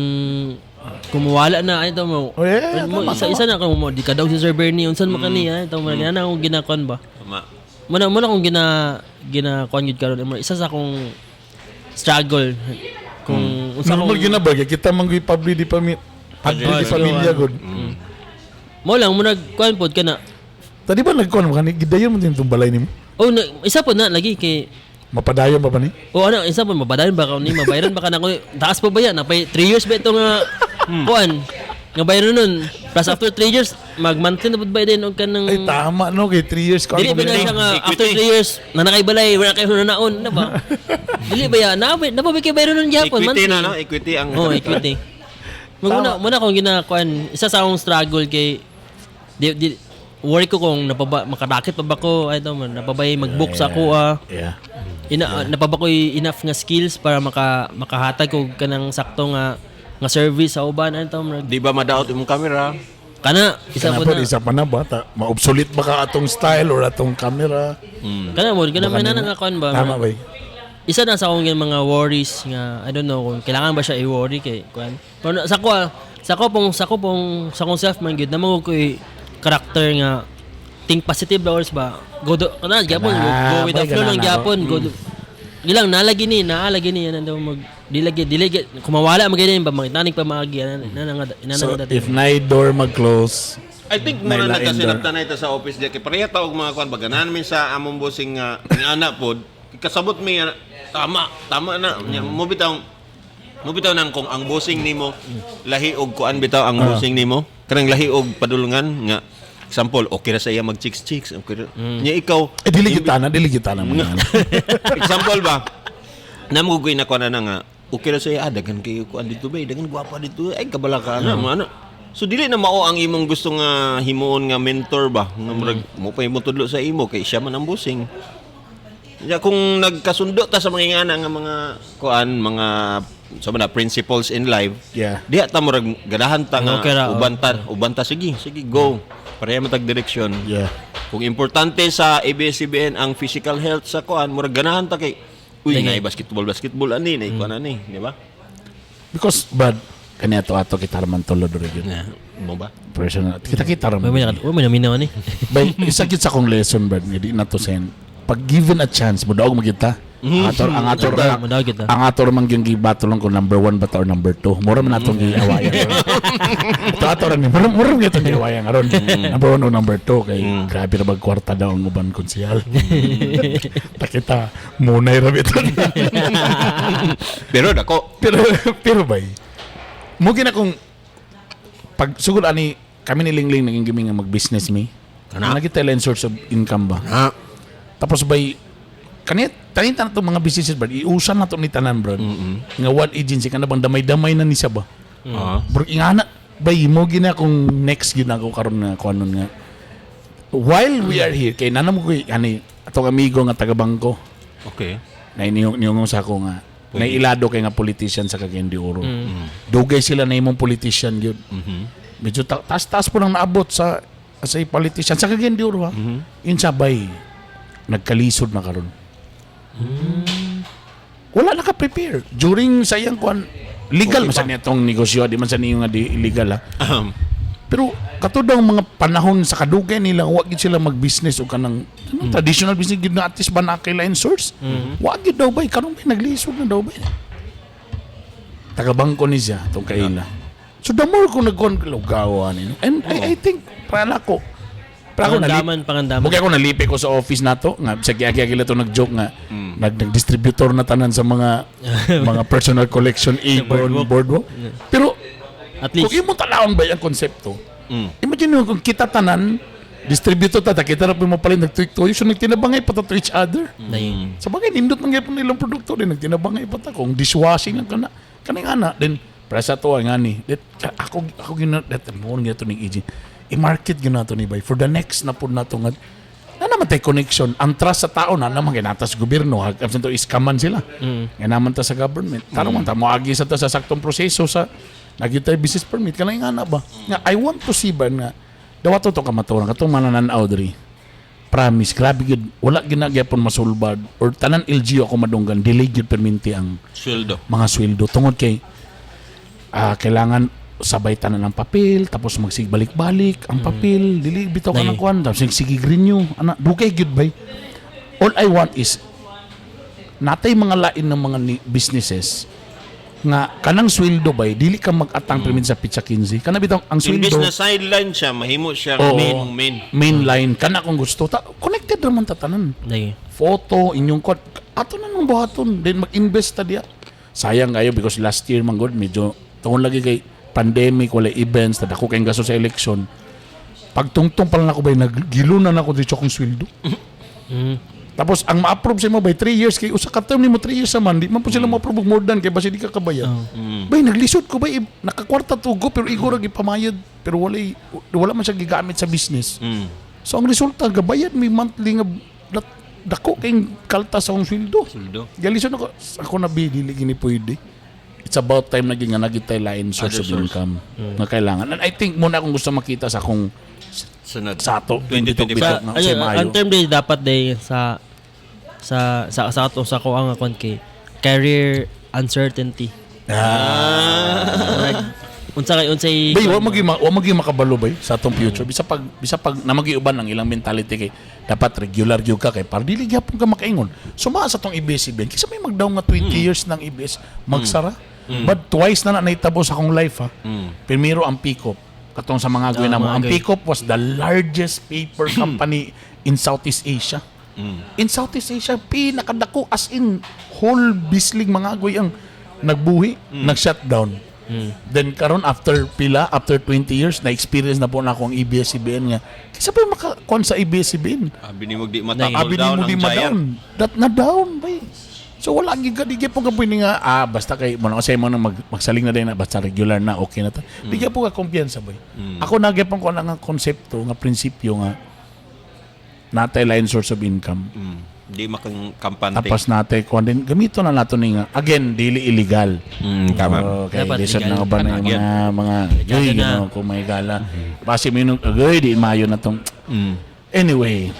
mawala na ay to mo. Oh, yeah, mo, tama, isa isa na kung mo di ka daw si Sir Bernie unsan man kani ay to mo na akong ginakuan ba. Tama. Muna akong gina kuan gyud karon isa sa akong struggle kung unsa Normal akong gyud na ba kay kita man gyud public di pami public di pamilya gud. Mo lang muna kuan pod kana. Tadi ba nagkuan mo kani gidayon mo din itong balay nimo? Oh na, isa po na lagi kay Mapadayon ba ba ni? Oh ano isa po mabadayon ba ka ni mabayaran ba ka na ko taas pa ba yan napay 3 years ba ito nga kuan nga bayaran nun plus after 3 years mag monthly na pud ba din og kanang Ay tama no kay 3 years ko. Dili ba na siya nga Equity. after 3 years na nakabalay wala kayo naon na ba dili ba ya na na ba kay bayaran nun gyapon Equity na no, equity ang Oh, equity. Muna muna kung ginakuan isa sa akong struggle kay di worry ko kung napaba makarakit pa ba ko ay man napabay mag-book sa ako ah. Ina napaba ko enough nga skills para makahatag og kanang sakto nga nga service sa uban ano to man Di ba madaot imong camera? kana isa Kana po po, na isa pa na ba? Ta, ma-obsolete ba ka atong style or atong camera? kana mo kana may nana nga kuan ba Tama ba? Isa na sa akong mga worries nga I don't know kung kailangan ba siya i-worry kay kuan pero sa ko ah, sa ko pong sa akong self man gyud na mo ko karakter nga think positive ba always ba go do kana gyapon go, go with the Kana, flow lang boy, ganana gyapon go do, gilang nalagi ni naalagi ni yan daw mag di lagi kung mawala man ganyan ba magtanig pa maagi na na nga na So, nga if na door mag-close, I think May muna lain nagkasinabtan na ito sa office diya kay pareha ta og mga kuan baganahan mi sa among bossing nga nga ana pod kasabot mi nga, tama tama na. Nya, mo bitaw nang kung ang bossing nimo lahi og kuan bitaw ang bossing nimo kanang lahi og padulungan nga example okay ra sa iya mag chicks chicks okay ra. Nya ikaw eh, dili gitana man yan. Example ba namo ko na kuan na nga okay ra sa iya ah, daghan kayo kuan dito ba daghan gwapa dito ay kabala ka na mga ano. So dili na mao ang imong gusto nga himuon nga mentor ba nga murag mo pa imo tudlo sa imo kay siya man ang bossing. Ya kung nagkasundo ta sa mga ingana nga mga kuan mga sa na principles in life, diha ta murag ganahan ta nga Okay ra, oh. uban ta sige sige go pareha man tag direksyon. Kung importante sa ABS-CBN ang physical health sa kuan, murag ganahan ta kay uy, naay basketball basketball ani, naay kuan ani, di ba? Because, Brad, kani ato ato kita raman tulod rin yun. Na, mo ba? Personal. Kita-kita raman. May naminaw ni. Bay, isa gid sa akong lesson, Brad, nga di na to sen. Pag given a chance, mo daog magita. Ang ator, Mo daog kita. ang ator man gyud gibato lang kung number 1 ba ta or number 2. Mura man atong giawayan. Ito ator ni mura gyud atong giawayan karon. Number 1 o number 2 kay grabe ra bag kwarta daw ang uban konsehal. Takita munay ra bitaw. Pero dako, Pero pero bay mo gina kung pag sugod ani kami ni Lingling naging gimi nga mag-business mi. Kana. Kana kita line source of income ba. Ha. Tapos bay kani tanin tanan tong mga businesses bro, iusan na to ni tanan bro. Nga one agency kana bang damay-damay na ni siya ba. Bro ingana bay mo gina kung next gina ako karon nga kuanon nga. While we are here kay nanam ko ani atong amigo nga taga bangko na iniyong niyong sa ako nga nailado kay nga politician sa Cagayan de Oro. Dugay sila na imong politician gyud. Medyo taas-taas po nang naabot sa politician sa Cagayan de Oro ha. Yun sabay nagkalisod na karon. Wala naka-prepare. During sa iyang kuan legal man sa niya tong negosyo, di man sa niyo nga di illegal ha. Pero katudang mga panahon sa kadugay nila wa gid sila mag-business o kanang ano, traditional business gid na at least ba na kay line source. Wa gid daw bay karon bay naglisod na daw bay. Taga bangko ni siya tong kaila. So the more kung nagkuan lugawan ni. And I think para ko Pero ako Pangandaman, pangandaman. Bukay ako nalipi ko sa office nato nga sa giagi to nag-joke nga nag-distributor na tanan sa mga mga personal collection ibon boardwalk. boardwalk. Pero At least. kung imong tanawon ba ang konsepto? Imagine mo kung kita tanan distributor ta ta, kita ra po mo palit nagtuyo so nagtinabangay pa ta to each other. Dayon. Sa bagay nindot man gyapon nilang produkto din nagtinabangay pa ta kung dishwashing ang kana kaning ana then presa to ang ani. That, ako ako gina that mo gyud to ning EG. I-market gyud nato ni bay for the next na pud nato nga na naman tay connection ang trust sa tao na naman ginata sa gobyerno absent to iskaman sila mm. Naman ta sa government tarong man ta moagi sa ta sa saktong proseso sa nagyud tay business permit kanang ana ba nga I want to see ba nga dawa to to kamatuoran katong manananaw diri promise grabe gyud wala ginagyapon masulbad or tanan LGU ako madunggan delay gyud perminti ang Sweldo. mga sweldo tungod kay kailangan sabay tanan ang papel tapos magsigbalik-balik ang papel dili bitaw ka Nay. ng kuan tapos sige renew ana dugay gyud bay. All I want is natay mga lain ng mga businesses nga kanang sweldo bay dili ka mag-atang permin sa pizza 15 kana bitaw ang Imbis sweldo na sideline siya, mahimo siya Oo. main main. Main line kana kung gusto ta connected raman ta tanan Dayon. Photo inyong kod ato na nang buhaton then mag-invest ta diya. Sayang kayo because last year man god medyo tungod lagi kay pandemic wala events tadako kay gasto sa election pagtungtong pa lang ako bay naggilunan ako dito akong sweldo. Tapos ang ma-approve sa imo by 3 years kay usa ka term nimo 3 years man di man po sila ma-approve og more than kay basi di ka kabayad. Bay naglisod ko bay nakakwarta tugo pero igo ra gipamayad pero walay wala man siya gigamit sa business. So ang resulta gabayad mi monthly nga dako kay kalta sa akong sweldo. Sweldo. Galisod ako ako na bi dili gini pwede. It's about time na nga nagitay lain source Other of source. income na kailangan. And I think muna akong gusto makita sa akong Sunod. sa ato 2025. bitok nga Ayun, unsay maayo. ang term day dapat day sa ato sa ko ang akon kay career uncertainty. Ah. Unsa kay unsay Bay, wa magi makabalo bay sa atong future. Bisa pag namagi uban ang ilang mentality kay dapat regular gyud ka kay para dili gyapon ka makaingon. Suma sa atong ABS-CBN kaysa may magdaw nga 20 years ng ABS magsara. But twice na na nahitabo sa akong life ha. Primero ang Pickup katong sa mga gawin Ah, namo. Ang mga Pickup was the largest paper company in Southeast Asia. In Southeast Asia, pinakadako as in whole bisling mga agoy ang nagbuhi, nag-shutdown. Then karon after pila, after 20 years, na-experience na po na ako ang ABS-CBN nga. Kaysa pa yung makakuan sa ABS-CBN. Abi ni mo di matapol Abi down ni mo ang di giant. ma-down. That na down bay. So wala gyud ka di gyud po ka pwede nga basta kay mo na kasi mo na magsaling na din na basta regular na okay na ta. Di gyud po ka kumpiyansa boy. Ako na gyud ko na nga konsepto nga prinsipyo nga natay line source of income. Di makang kampante. Tapos natay kuan din gamito na nato ni nga again dili illegal. Tama. Oh, kay Dapat lisod legal. na ba na yung Yan. mga Legal gay, na. you kung may gala. Basi mo yung gay, di mayo na tong. Anyway,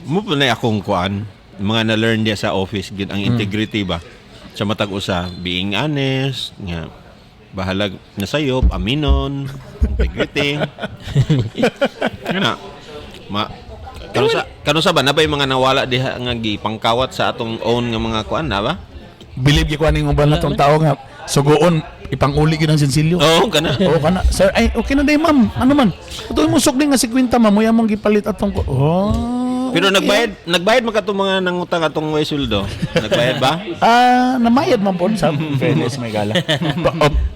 Mo pa na akong kuan, mga na-learn niya sa office gid ang integrity ba. Sa matag usa, being honest, nga bahalag na sayop, aminon, integrity. Nga na. Ma kano sa ba na ba yung mga nawala diha nga gipangkawat sa atong own nga mga kuan na ba? Believe gyud ko aning uban na tong tao nga sugoon ipanguli gyud ang sinsilyo. Oo, kana. Oo kana. Sir, ay okay na day ma'am. Ano man? Ito mo sukli nga 50 ma'am, muya mong gipalit atong Oh. Pero Okay. nagbayad man katong mga nangutang atong way sweldo. Nagbayad ba? Ah, namayad man po sa fairness may gala.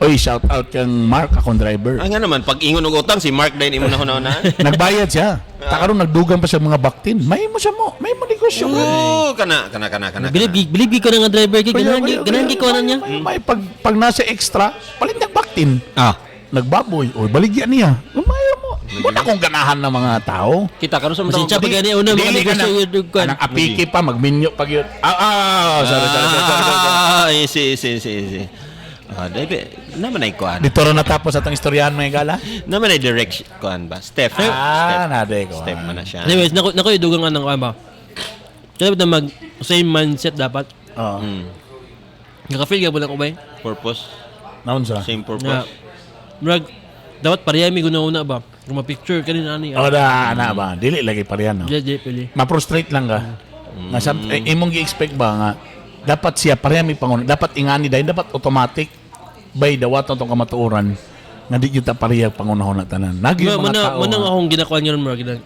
Oy, shout out kang Mark akong driver. Ah, nga naman pag ingon og utang si Mark dayon imo na hunahunaan. Nagbayad siya. Takaron nagdugang pa siya mga baktin. May mo siya mo, may mo negosyo. Oo, kana kana kana kana. Believe ko na nga driver kay ganahan gi ko na niya. May, pag nasa extra, palit nagbaktin. Ah, Nagbaboy. Oy, baligyan niya. Lumayo mo. Wala akong ganahan ng mga tao. Kita karon sa Pasensya pa gani una mga Dili ka negosyo na. yun ug kuan. Anang apiki pa, magminyo pag yun. Sorry, sorry, sorry, sorry, sorry. Ah, easy, easy, easy, easy. Ah, debe, naman ay kuan. Dito ra natapos atong istoryahan mga gala. Naman ay direct kuan ba? Step. Ah, Step. nade ko. Step man na siya. Anyways, nako yung dugang anang kuan ba. Kaya dapat na mag same mindset dapat. Oo. Naka-feel ka ba lang ko ba? Purpose, Naon sa? same Nga purpose. murag dapat pareha mi guna-una ba. Kung ma-picture kanin ani. Oh, da, ana ba? Dili lagi pareha no. Di di pili. Ma-frustrate lang ka. Nga eh, imong gi-expect ba nga dapat siya pareha mi pangunan, dapat ingani dahil dapat automatic by dawat tong kamatuoran nga di gyud ta pareha pangunahon na tanan. Nagi Mo yung mga na tao. mo na akong ginakuan yun murag ginag.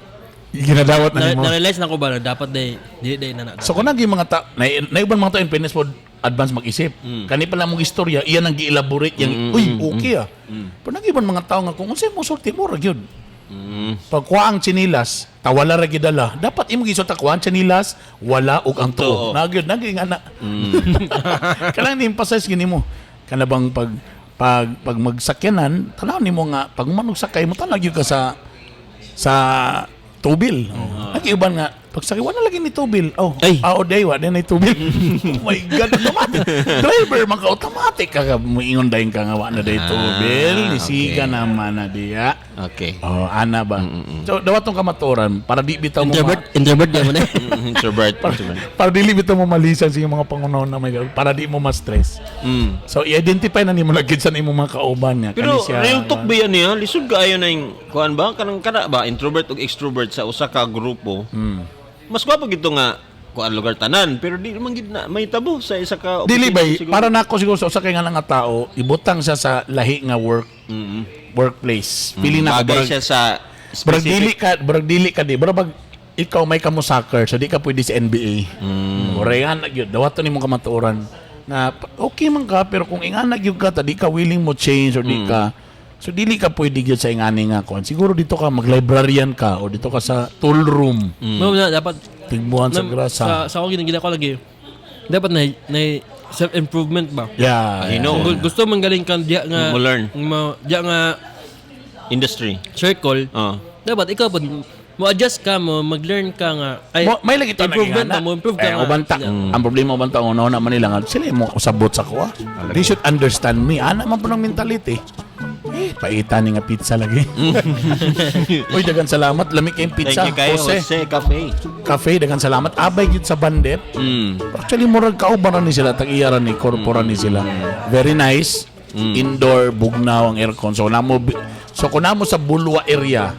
Ginadawat na nimo. Na-realize na ko ba na dapat day dili day na na. So kung naging mga ta na, naiban mga tao in fairness po advance mag-isip. Kani pa lang mong istorya, iyan ang gi-elaborate yang uy, okay ah. Pero nag-iban mga tao nga kung unsay mo sulti mo ra gyud. Pag kuha ang tsinilas, tawala ra gidala. Dapat imo gisot kuha ang tsinilas, wala og ang tuo. Tuo. Nagyud naging ana. Kailangan ni-emphasize gini mo. Kana bang pag magsakyanan, tanaw nimo nga pag manog sakay mo tanaw gyud ka sa tubil. Oh. Nag-iuban nga pagsakay wala lagi ni tubil. Oh, Ay. ah, o day wa din ni tubil. Oh my God, automatic. Driver man ka automatic ka muingon dayon ka nga wa na day tubil. Nisiga naman na diya. Okay. Oh, ana ba? So, dawat tong kamatuoran para di bitaw mo Introvert, introvert di mo na. Introvert. Introvert. para dili bitaw mo malisan sa iyong mga pangunaon na may para di mo ma-stress. So, i-identify na nimo lagi sa imong mga kauban niya. Pero Kani siya, real talk ba yan niya? Lisod kaayo na yung kuan ba? Kanang kana ba? Introvert ug extrovert sa usa ka grupo. Mas gwapo gito nga kuan lugar tanan pero di man gid na may tabo sa isa ka Dili opisina bay, siguro. para nako siguro sa usa kay nga tao, ibutang siya sa lahi nga workplace. Feeling na Bagay siya sa Brag dili specific ka, brag dili ka di. Brag bag, ikaw may kamo soccer, so di ka pwede sa NBA. Mm. Oray gyud, dawaton nimo kamatuoran na okay man ka pero kung ingana gyud ka ta di ka willing mo change or di ka so dili ka pwede gyud sa ingani nga kuan. Siguro dito ka mag-librarian ka o dito ka sa tool room. Mo na dapat Tigbuhan sa na, grasa. sa ako ginagina ko lagi. Dapat na self improvement ba. Yeah. I know. Kung gusto man galing kang diya nga Mo learn. Mo diya nga Industry. circle. Oh. Dapat ikaw pud mo adjust ka mo mag-learn ka nga ay Mo, may lagi to improvement ba mo improve ka eh, nga. Uban ta, ang problema uban ta una man nila nga sila mo usabot sa kuha. They should understand me. Ana man po ng mentality. Eh, paita ni nga pizza lagi. Uy, dagan salamat. Lami kayong pizza. Thank you kayo Jose. Jose Cafe. Cafe, dagan salamat. Abay gyud sa bandit. Actually, murag kauban ra ni sila, tag-iya ra ni, korpora ni sila. Very nice. Indoor, bugnaw ang aircon. So, kung namo sa Bulwa area,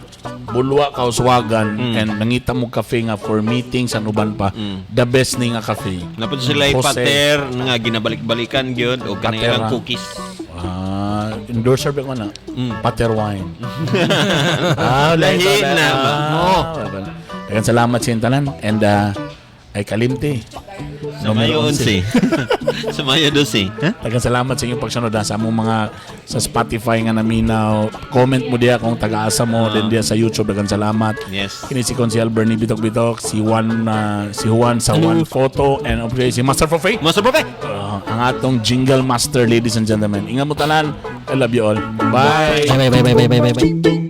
Bulwa, Kauswagan, and nangita mo cafe nga for meetings and uban pa, the best ni nga cafe. Napod sila Jose. pater nga ginabalik-balikan gyud og kanang Pater, ilang ah. cookies. Ah, endorser ba ko na? Pater wine. Ah, Lahi lahi na ba? Oh. Daghang salamat sa inyong tanan and ay kalimti. Sa Mayo 11. Sa Mayo 12. Ha? Daghang salamat sa inyong pagsunod ha, sa among mga sa Spotify nga naminaw. Comment mo diya kung taga-asa mo din diya sa YouTube. Daghang salamat. Yes. Kini si Consiel Bernie Bitok Bitok, si Juan sa One Photo and obviously si Master Fofe. Master Profe. Ang atong jingle master, ladies and gentlemen. Ingat mo tanan. I love you all. Bye. Bye bye bye bye bye bye bye.